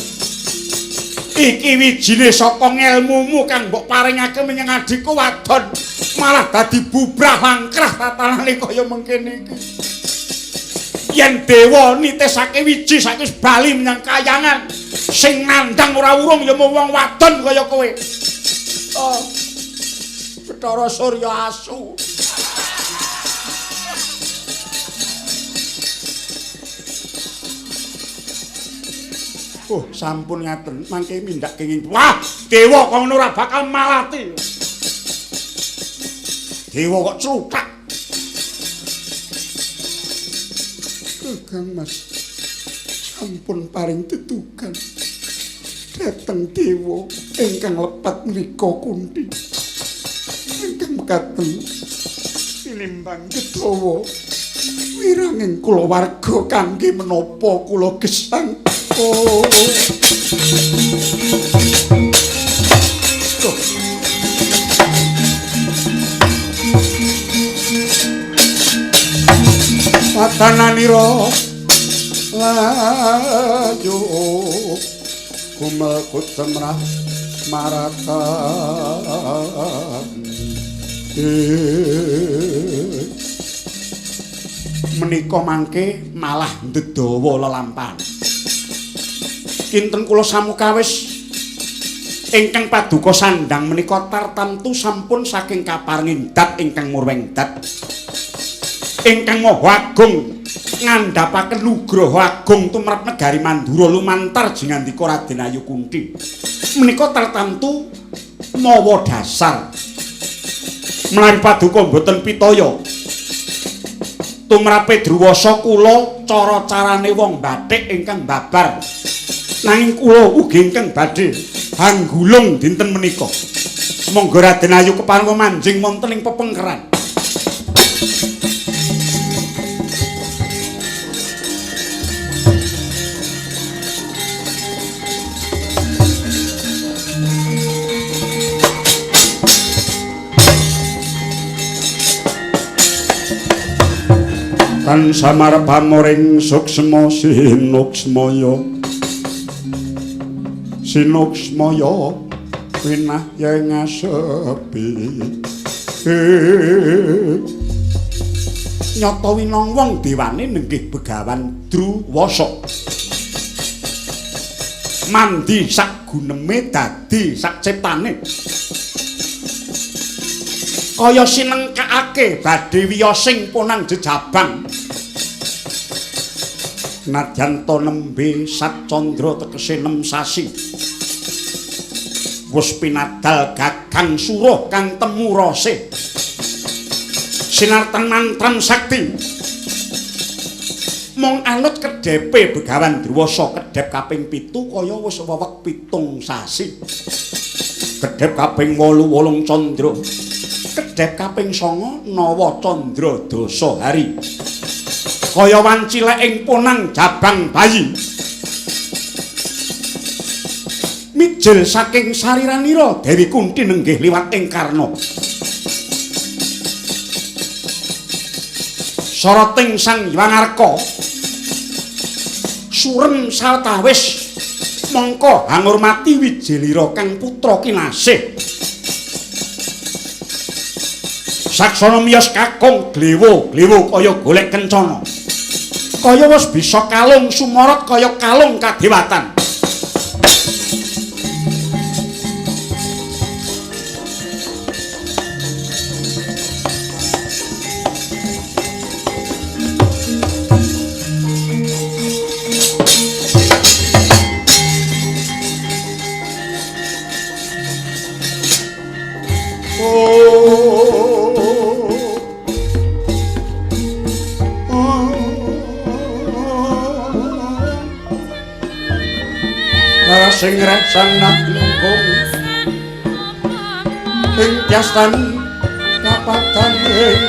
Iki wijine saka ngelmumu kang mbok paringake menyang adhiku wadon malah dadi bubrah langkrah tatanane kaya mengkene iki. Yen dewa nitesake wiji saiki wis bali menyang kayangan, sing nandhang ora urung ya mung wong wadon kaya kowe. Oh. Bathara Surya asu. Oh, sampun ngaten, mangke mindak kenging. Wah, dewa kok ngono ora bakal malati. Dewa kok cluthak. Kang Mas, sampun paring tetukan dhateng dewa ingkang lepat mriko Kunti. Ingkang mekaten tinimbang kedawa wiranging kulawarga kangge menapa kula gesang. Oh. Patananira layu kumel kutemrah maratan. Menika mangke malah ndedawa lelampahan. Kinten kula samukawis ingkang paduka sandhang menika tartamtu sampun saking kaparinging dat ingkang murweng dat ingkang maha agung ngandhapaken nugraha agung tumrap negari Mandura lumantar jingandika Raden Ayu Kunti menika tartamtu mawa dasar menawi paduka mboten pitaya tumrape Druwasa kula cara-carane wong bathik ingkang babar nanging kula ugi ingkang badhe hanggulung dinten menika. Monggo Raden Ayu kepareng manjing wonten ing pepengkeran. Tan samar pamoring suksma sinuksmaya. Sinuksmaya winah yen ngasepi. Nyata winong wong dewane nenggih Begawan Druwasa. Mandi sak guneme dadi sak ciptane. Kaya sinengkakake badhe wiyosing ponang jejabang. Nadyan ta nembe sat candra tegese 6 sasi. Wus pinadal gagang suruh kang temu rase. Sinartan mantran sakti. Mung anut kedhepe Begawan Druwasa kedhep kaping 7 kaya wis wewek 7 sasi. Kedhep kaping 8 8 candra. Kedhep kaping 9 nawa candra dasa hari. Kaya wancilek ing ponang jabang bayi. Mijil saking sariranira Dewi Kunti nenggih liwat ing Karna. Soroting Sang Hyang Arka surem sawetawis mongko hangurmati Wijilira kang putra kinasih. Saksana miyos kakung glewo, glewo kaya golek kencana. Kaya wis bisa kalung sumorot kaya kalung kadewatan. Sing rasanat lungkung ing tiastan kapatan ing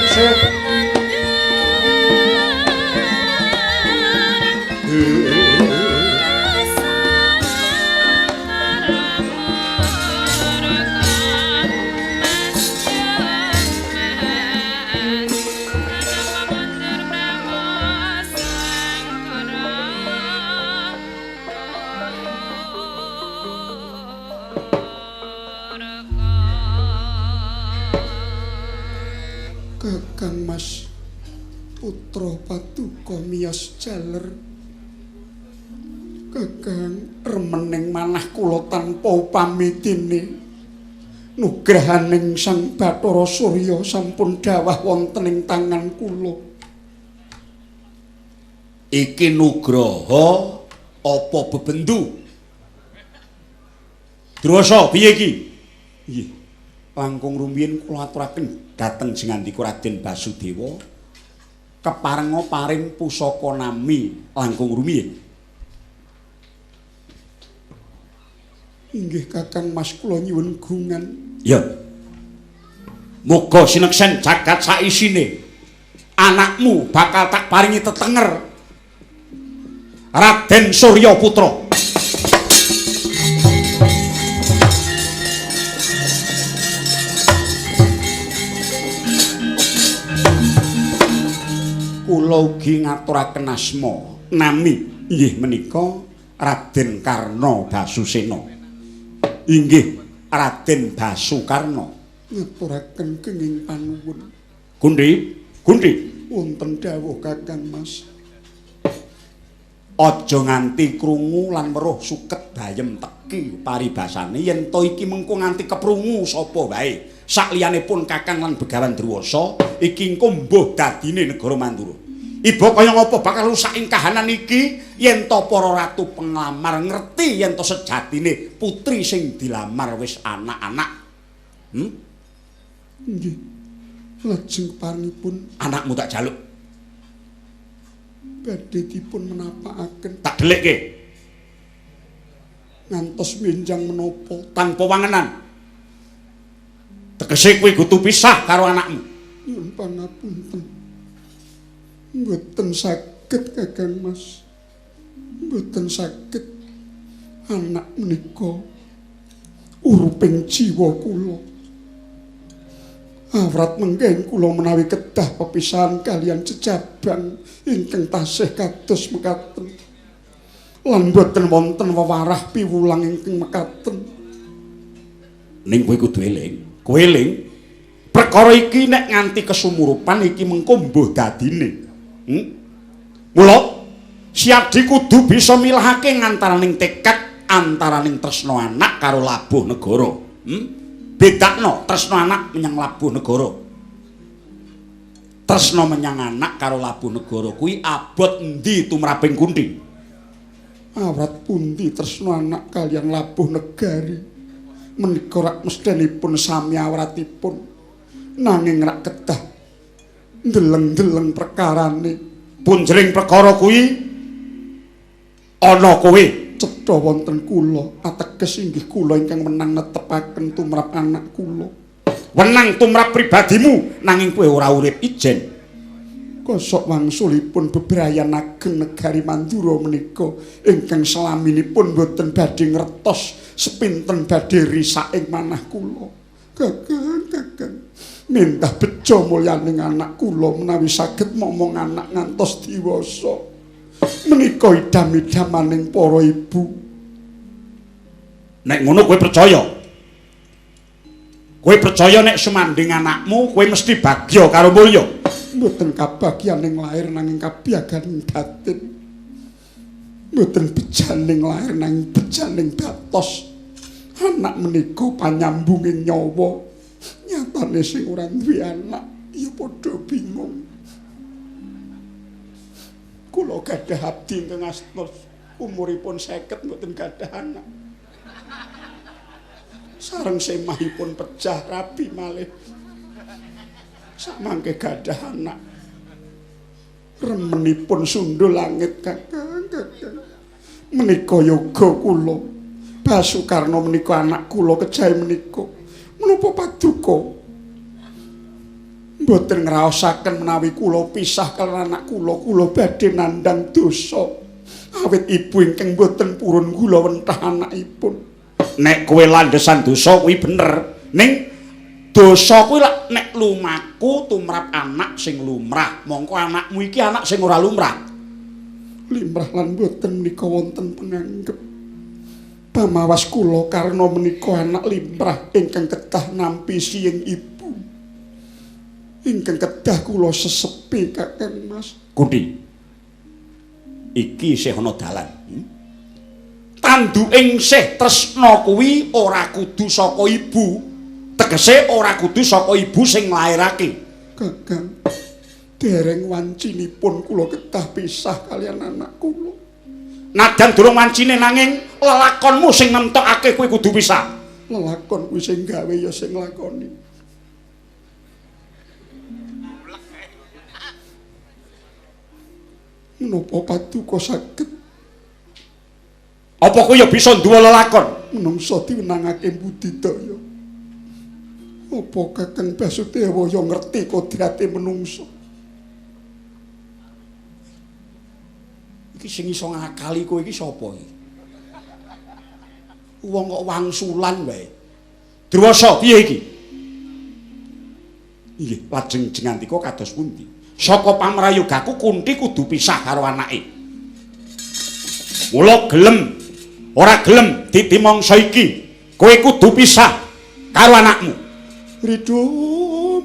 Kakang Mas putra paduka miyos jaler. Kakang remening manah kula tanpa upamitine. Nugrahaning Sang Bathara Surya sampun dawah wonten ing tangan kula. Iki nugraha apa bebendu? Druwasa piye iki? Nggih. Langkung rumiyin kula aturaken dhateng jengandika Raden Basudewa keparenga paring pusaka nami langkung rumiyin. Inggih Kakang Mas, kula nyuwun gungan. Ya. Muga sineksen jagat saisine. Anakmu bakal tak paringi tetenger. Raden Surya Putra. Kula ugi ngaturaken asma nami inggih menika Raden Karna Basusena. Inggih Raden Basukarna. Ngaturaken kenging panuwun. Gundi, Gundi, wonten dawuh Kakang Mas. Aja nganti krungu lan weruh suket bayem teki paribasane yen to iki mengko nganti keprungu sapa wae. Sakliyane pun Kakang lan Begawan Druwasa iki engko mbuh dadine negara Mandura. Iba kaya ngapa bakal rusak ing kahanan iki yen to para ratu penglamar ngerti yen to sejatine putri sing dilamar wis anak-anak. Nggih. Lajeng paringipun anakmu tak jaluk. Badhe dipun menapakaken. Tak dhelikke. Ngantos minjang menapa tanpa wangenan. Tegese kowe kudu pisah karo anakmu. Nyuwun pangapunten. Mboten saged Kakang Mas. Mboten saged. Anak menika uruping jiwa kula. Awrat mengken kula menawi kedah pepisahan kalian jejabang ingkang tasih kados mekaten. Lan mboten wonten wewarah piwulang ingkang mekaten. Ning kowe kudu eling. Kowe eling perkara iki nek nganti kesumurupan iki mengko mbuh dadine. Mula Siadi kudu bisa milahake ngantaraning tekad antaraning tresna anak karo labuh negara. Bedakno tresna anak menyang labuh negara. Tresna menyang anak karo labuh negara kuwi abot endi tumraping Kunthi? Awrat pundi tresna anak kaliyan labuh negari? Menika rak mesthenipun sami awratipun, nanging rak kedah ndeleng-ndeleng perkarane. Punjering perkara kuwi ana kowe cetha wonten kula, ateges inggih kula ingkang wenang netepaken tumrap anak kula. Wenang tumrap pribadimu, nanging kowe ora urip ijen. Kosok wangsulipun bebrayan ageng negari Mandura menika ingkang selaminipun boten badhe ngertos sepinten badhe risak ing manah kula. Kakang, kakang, mintah bejo mulyaning anak kula menawi saged momong anak ngantos diwasa. Menika idam-idamaning para ibu. Nek ngono kowe percaya? Kowe percaya nek sumandhing anakmu kowe mesti bagya karo mulya. Mboten kabagyaning lahir nanging kabagyaning batin. Mboten bejaning lahir nanging bejaning batos. Anak menika panyambunging nyawa. Nyatane sing ora duwe anak ya padha bingung. Kula gadah abdi ingkang asta umuripun 50 mboten gadah anak. Sareng semahipun pecah rabi malih. Samangke gadah anak. Remenipun sundul langit kakang kakang. Menika yoga kula. Basukarna menika anak kula kejahe menika. Menapa paduka mboten ngraosaken menawi kula pisah kaliyan anak kula, kula badhe nandhang dosa. Awit ibu ingkang mboten purun gula wentah anakipun. Nek kowe landhesan dosa kuwi bener, ning dosa kuwi lak nek lumaku tumrap anak sing lumrah. Mongko anakmu iki anak sing ora lumrah. Limrah lan mboten menika wonten penganggep. Pamawas kula karna menika anak limrah ingkang kedah nampi siing ibu. Ingkang kedah kula sesepi Kakang Mas. Kunthi. Iki isih ana dalan. Tanduking sih tresna kuwi ora kudu saka ibu. Tegese ora kudu saka ibu sing nglairake. Kakang, dereng wancinipun kula kedah pisah kaliyan anak kula. Najan durung wancine nanging lelakonmu sing nemtokake kowe kudu pisah. Lelakon kuwi sing gawe ya sing nglakoni. Menapa paduka saged? Apa kowe ya bisa duwe lelakon? Menungsa diwenangake budidaya. Apa Kakang Basudewa ya ngerti kodrate menungsa? Iki sing iso ngakali kowe iki sapa iki? Wong kok wangsulan wae. Druwasa piye iki? Nggih, lajeng jengantika kados pundi? Saka pamrayogaku Kunthi kudu pisah karo anake. Mula gelem ora gelem titi mangsa iki, kowe kudu pisah karo anakmu. Ridho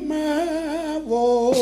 mawon.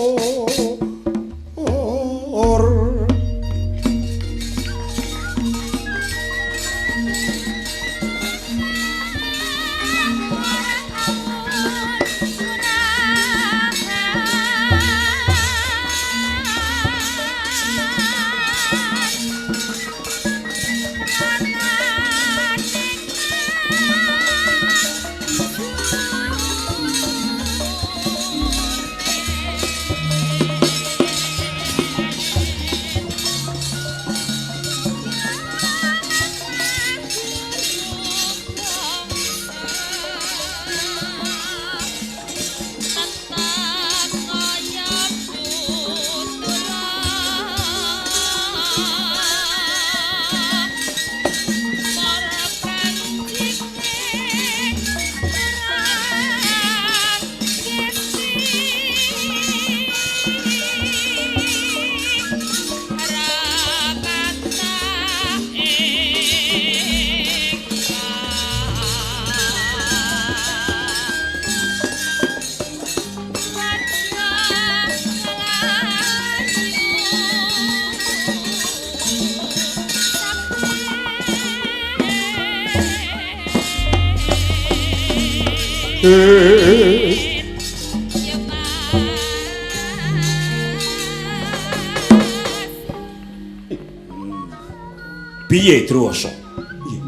Piye Druwasa? Nggih.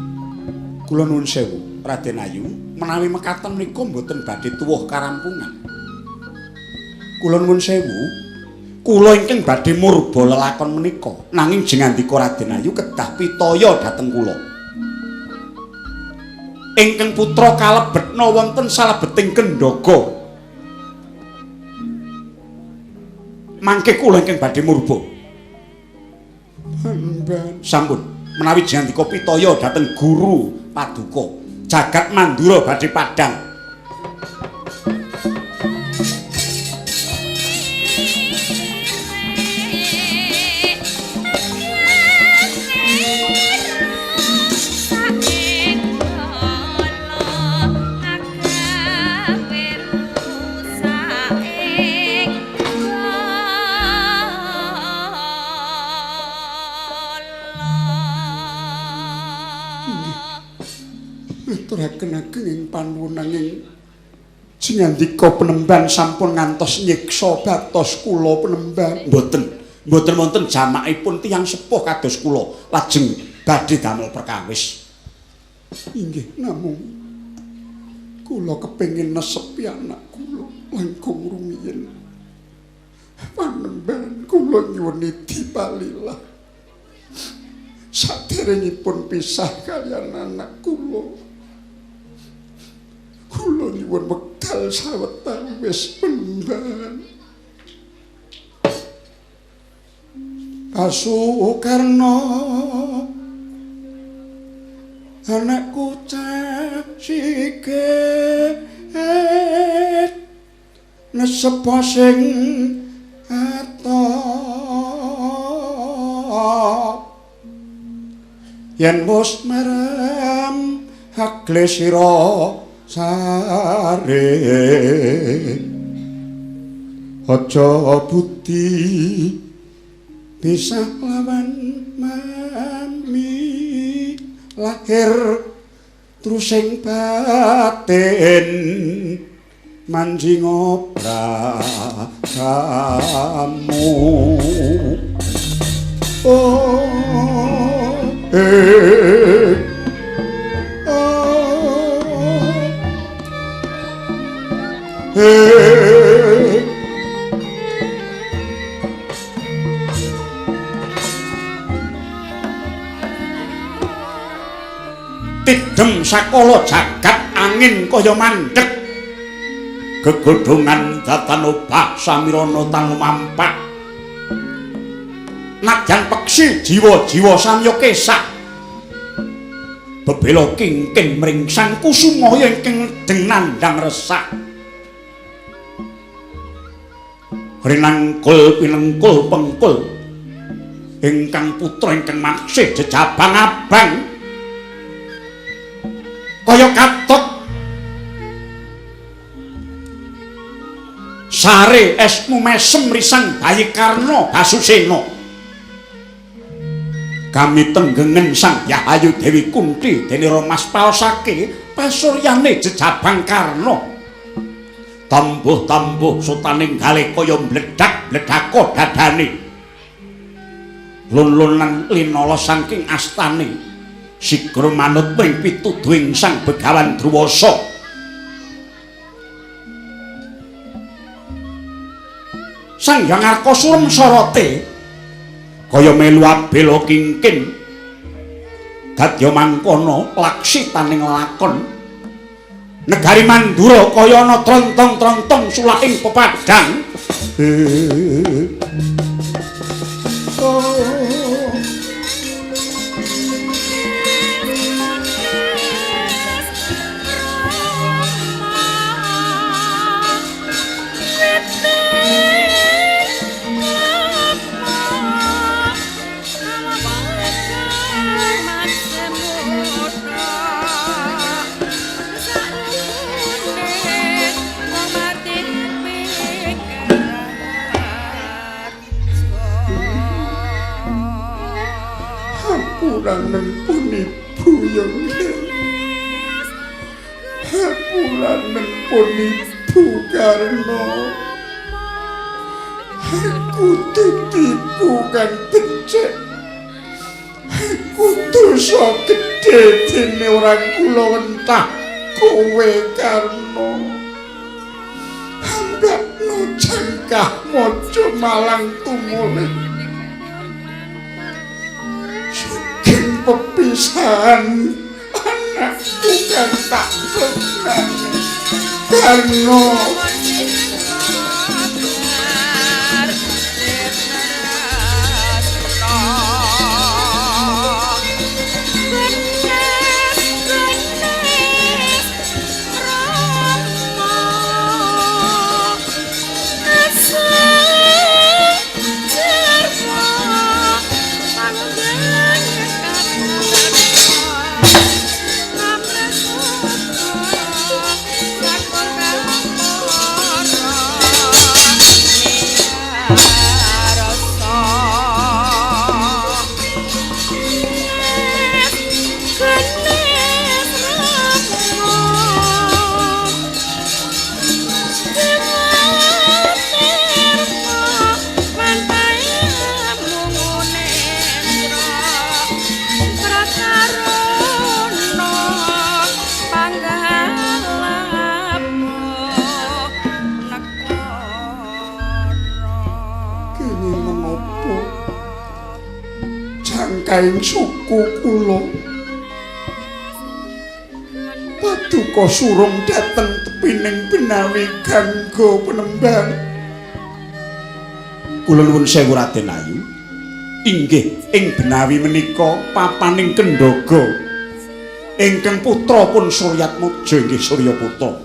Kula nuwun sewu, Raden Ayu, menawi mekaten menika mboten badhe tuwuh karampungan. Kula nuwun sewu, kula ingkang badhe murba lelakon menika, nanging jengandika Raden Ayu kedah pitaya dhateng kula. Ingkang putra kalebetna wonten salebeting kendhaga. Mangke kula ingkang badhe murba. Sampun. Menawi jengandika pitaya dhateng guru paduka jagat Mandura badhe padhang. ngaturaken ageng panuwun nanging singandika penemban sampun ngantos nyiksa batos kula penemban. Mboten, mboten wonten jamakipun tiyang sepuh kados kula lajeng badhe damel perkawis. Inggih, namung kula kepengin nesepi anak kula langkung rumiyin. Panemban kula nyuwun idi palilah. Saderengipun pisah kaliyan anak kula. Kula nyuwun wekdal sawetawis penemban. Basukarna anakku cah sikit nesepo sing atop yen wis merem hagle sira sare aja budi pisah lawan mami lahir trusing batin manjinga bratamu. Oh eh oh eh tidem sakala jagat angin kaya mandheg gegodhongan datan obah samirana tan mampak nadyan peksi jiwa-jiwa samya kesak bebela kingkin mringsang kusumaya ingkang ngedeng nandhang resak rinangkul pinengkul pengkul ingkang putra ingkang maksih jejabang abang kaya katok sare esmu mesem risang bayi Karna Basusena. Kami tenggengen Sang Hyang Ayu Dewi Kunti dene Romas paosake pasuryane jejabang Karna. Tambuh-tambuh sutaning gale kaya mledhak-mledhaka dadane. Lun-lunan linala saking astane. Sigra manut ping pituduhing Sang Begawan Druwasa. Sang Hyang Arka surem sorote kaya melu abela kingkin. Dadya mangkono laksitaning lakon. Negari Mandura kaya ana trontong-trontong sulaking pepadang. Oh. Hampuranen pun ibu yang hampuranen pun ibu Karna aku titipu kan becik aku dosa gedhe dene ora kula wentah kowe Karna hambakno jangkah maca malang tumulih pepisahan anakku kan tak tresnani Karna. Sakul berkahing suku kula. Paduka surung dhateng tepining Benawi Gangga Penembang. Kula nuwun sewu Raden Ayu. Inggih ing Benawi menika papaning Kendhaga. Ingkang putra pun Suryatmaja inggih Suryaputra.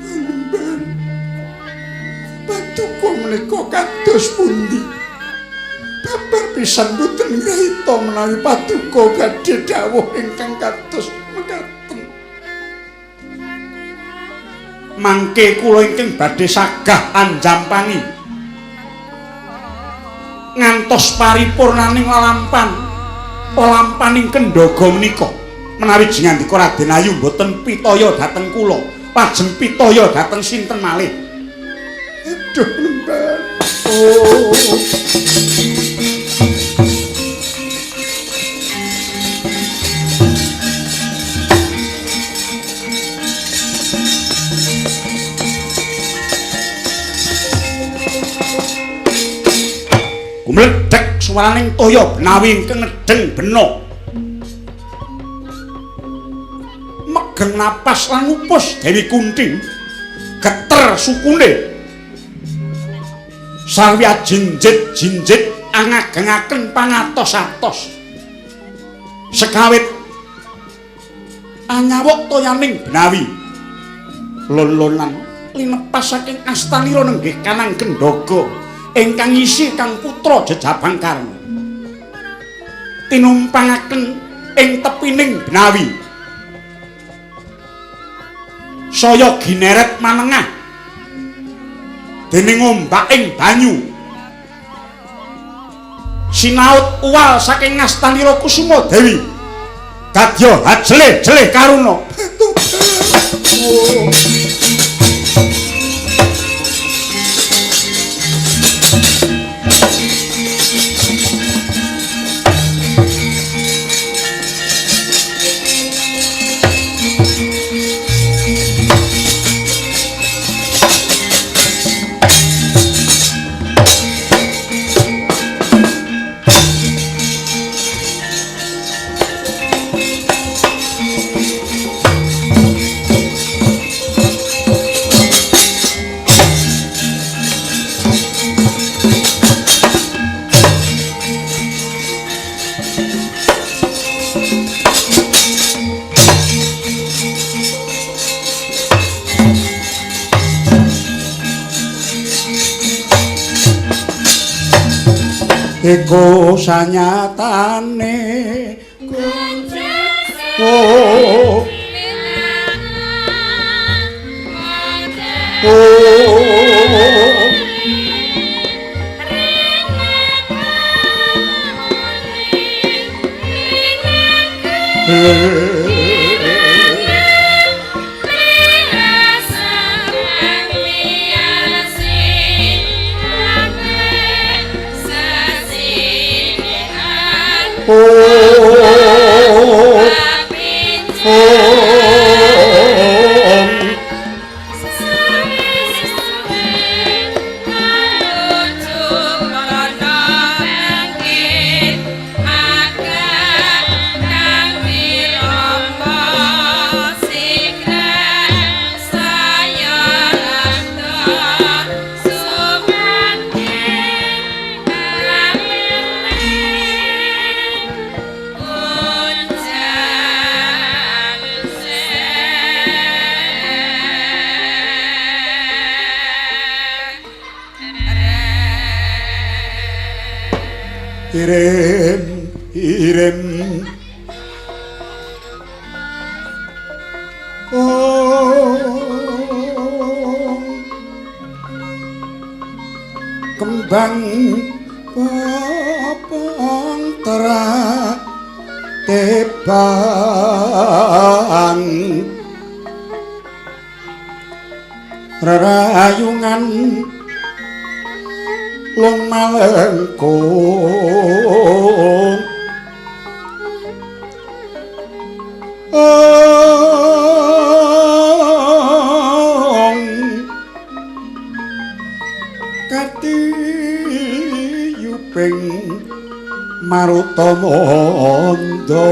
Penembang. Paduka menika kados pundi? Babar pisan boten ngrahita menawi paduka badhe dawuh ingkang kados mekaten. Mangke kula ingkang badhe sagah anjampangi ngantos paripurnaning lelampaning Kendhaga menika. Menawi jengandika Raden Ayu mboten pitaya dhateng kula, lajeng pitaya dhateng sinten malih? Aduh, Penembang. Oh. Gumledhek swaraning toya Benawi ingkang ngedeng bena. Megeng napas lan ngupus Dewi Kunti. Geter sukune. Sarwi jinjit-jinjit angagengaken pangatos-atos. Sekawit anyawuk toyaning Benawi. Lon-lonan linepas saking astanira nenggih kanang Kendhaga ingkang ngisi kang putra Jejabang Karna. Tinumpangaken ing tepining Benawi. Saya gineret manengah dening ombaking banyu. Sinaut uwal saking Ngastanira Kusuma Dewi. Dadya hajeleh-jeleh karuna. Iku sanyatane oh oh Irem, irem. Oh, kembang popong teban rerayungan lung malengkung ong katiyuping Maruta mandha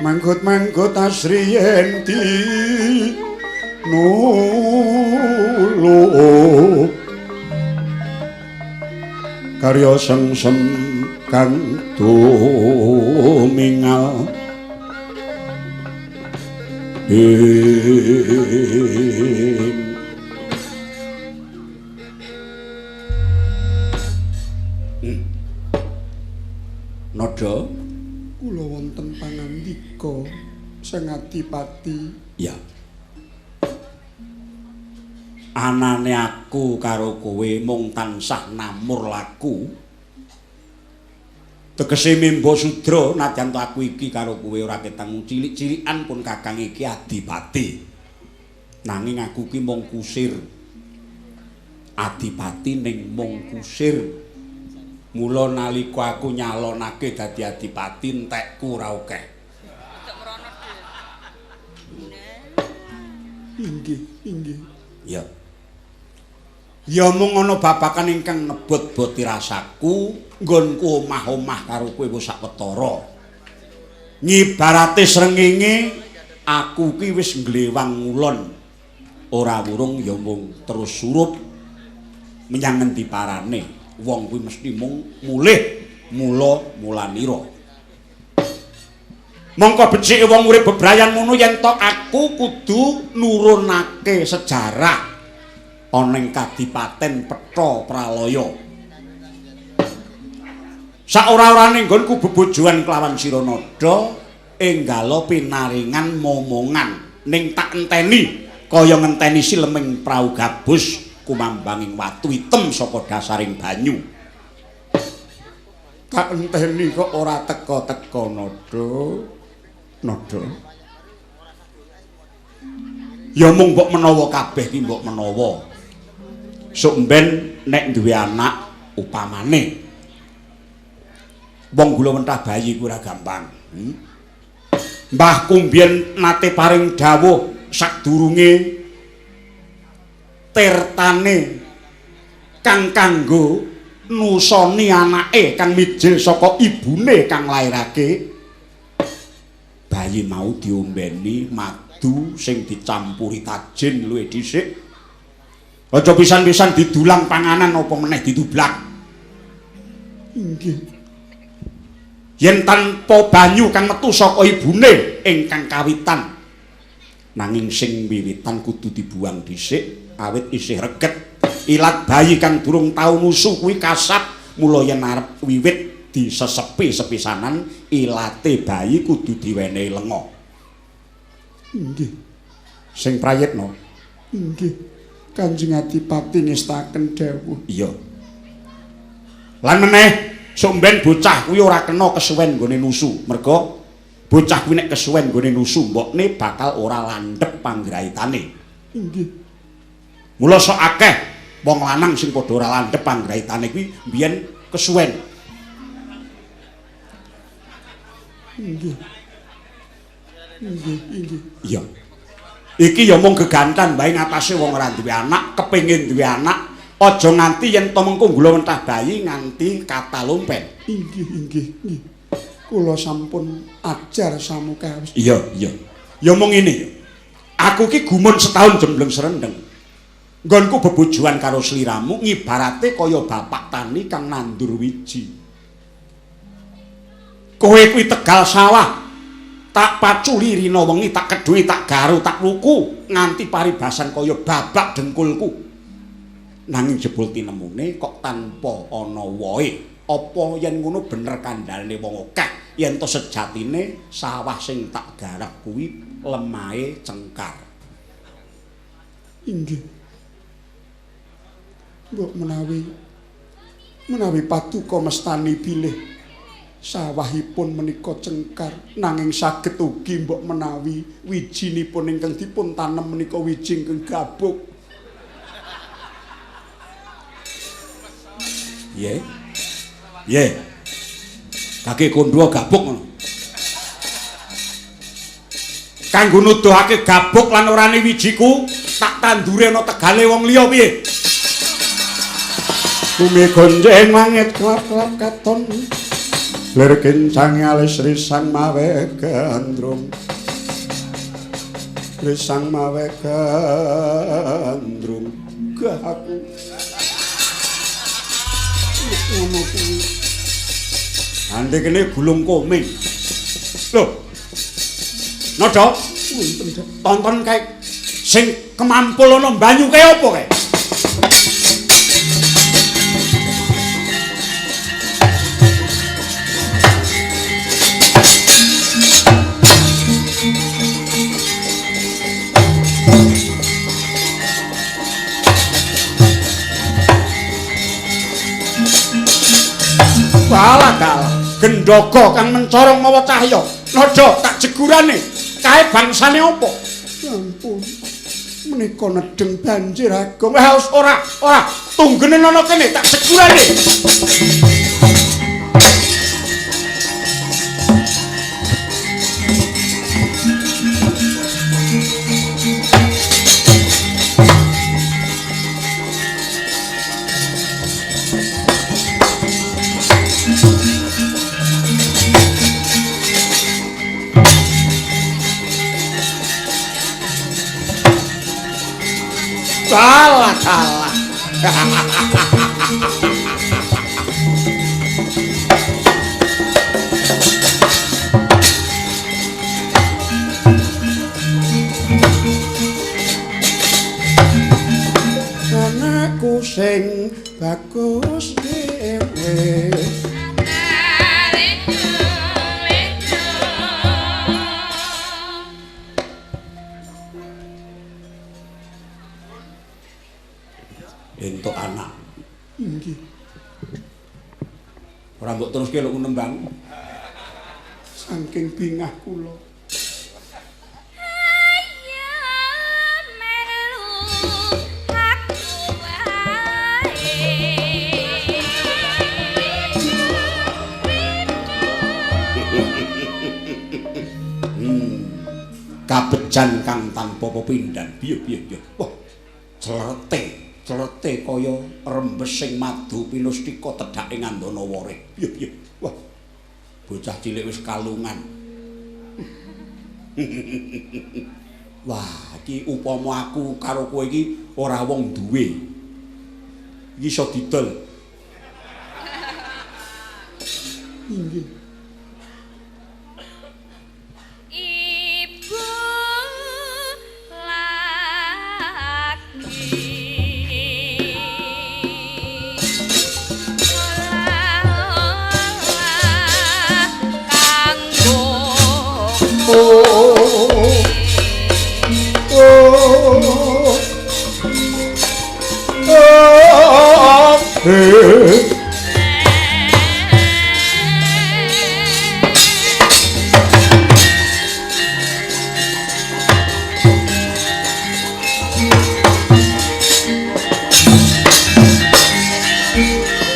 manggut-manggut asri yen di nulu karya sengsem kang tumingal ing Nada kula wonten pangandika Sang Adipati. Ya. Anane aku karo kowe mung tansah namur laku. Tegese mimba sudra nadyan to aku iki karo kowe ora ketang cilik-cilikan pun kakang iki adipati. Nanging aku ki mung kusir. Adipati ning mung kusir. Mula nalika aku nyalonake dadi adipati entekku ora akeh. Inggih, inggih. Ya. Ya mung ana babakan ingkang ngebot-boti rasaku, nggonku omah-omah karo kowe wis sawetara. Ngibarate srengenge aku ki wis nglewang ngulon. Ora wurung ya mung terus surup menyang ngendi parane. Wong kuwi mesti mung mulih mula mulanira. Mongko becike wong urip bebrayan ngono yen tok aku kudu nurunake sejarah ana ing kadipaten Petha Pralaya. Saora-orane nggonku bebojoan kelawan sira Nada enggala pinaringan momongan ning tak enteni kaya ngenteni sileming prau gabus kumambanging watu item saka dasaring banyu. Tak enteni kok ora teka-teka Nada. Nada. Ya mung mbok menawa kabeh ki mbok menawa. Sok mben nek duwe anak upamane wong gula mentah bayi ku ora gampang. Mbahku mbiyen nate paring dawuh sadurunge tirtane kang kanggo nusoni anake kang mijil saka ibune kang lairake bayi mau diombeni madu sing dicampuri tajin luwih dhisik. Aja pisan-pisan didulang panganan apa meneh ditublak. Inggih. Yen tanpa banyu kang metu saka ibune ingkang kawitan, nanging sing wiwitan kudu dibuang dhisik awit isih reget. Ilat bayi kang durung tau nusu kuwi kasap, mula yen arep wiwit disesepi sepisanan ilate bayi kudu diwenehi lenga. Inggih. Sing prayitna. Inggih. Kanjeng Adipati ngestaken dawuh. Iya. Lan meneh sok mben bocah kuwi ora kena kesuwen nggone nusu, merga bocah kuwi nek kesuwen nggone nusu mbokne bakal ora landhep panggraitane. Inggih. Mula sok akeh wong lanang sing padha ora landhep panggraitane kuwi mbiyen kesuwen. Inggih. Inggih, inggih. Iya. Iki ya mung gegantan bae ngatasé wong ora duwe anak, kepengin duwe anak, aja nganti yen to mengko gula mentah bayi nganti katalumpen. Inggih, inggih, inggih. Kula sampun ajar samukawis. Iya, iya. Ya mung ngene ya. Aku ki gumun setahun jembleng serendeng. Nggonku bebojoan karo sliramu ngibarate kaya bapak tani kang nandur wiji. Kowe kuwi tegal sawah, tak paculi rina wengi, tak kedhuwi, tak garu, tak luku nganti paribasan kaya babak dengkulku. Nanging jebul tinemune kok tanpa ana wohe. Apa yen ngono bener kandhane wong akeh yen to sejatine sawah sing tak garap kuwi lemahe cengkar. Inggih. Mbok menawi paduka mestani bilih sawahipun menika cengkar, nanging saged ugi mbok menawi wijinipun ingkang dipun tanem menika wiji ingkang gabuk. Piye? Piye? Kaki kondho gabuk ngono. Kanggo nuduhake gabuk lan orane wijiku tak tandure ana tegale wong liya piye? Bumi gonjeng langit kelap-kelap katon. Lir kincange alis risang mawe gandrung. Risang mawe gandrung. Gah aku. Ngono kuwi. Ande kene gulung koming. Lho. Nada, tonton kae sing kemampul ana banyu kae apa kae? Walah dalah, gendhoga kang mencorong mawa cahya. Nada tak jegurane. Kae bangsane apa? Ya ampun. Menika nedeng banjir agung. Wis ora, ora. Tunggene ana kene tak jegurane. Salah, salah. Anakku sing bagus dhewe. Entuk anak. Inggih. Ora mbok teruske lho nembang. Saking bingah kula. Ayo melu aku wae. Kabejan kang tanpa pepindhan. Piye piye piye. Wah, clerte. Clerte kaya rembes sing madu pinustika tedhake ngandana warih. Piye piye. Wah. Bocah cilik wis kalungan. Wah, iki upama aku karo kowe iki ora wong duwe. Iki iso didol. Inggih. Ibu lagi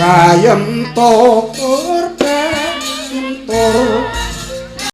Kayem tur kayem tur.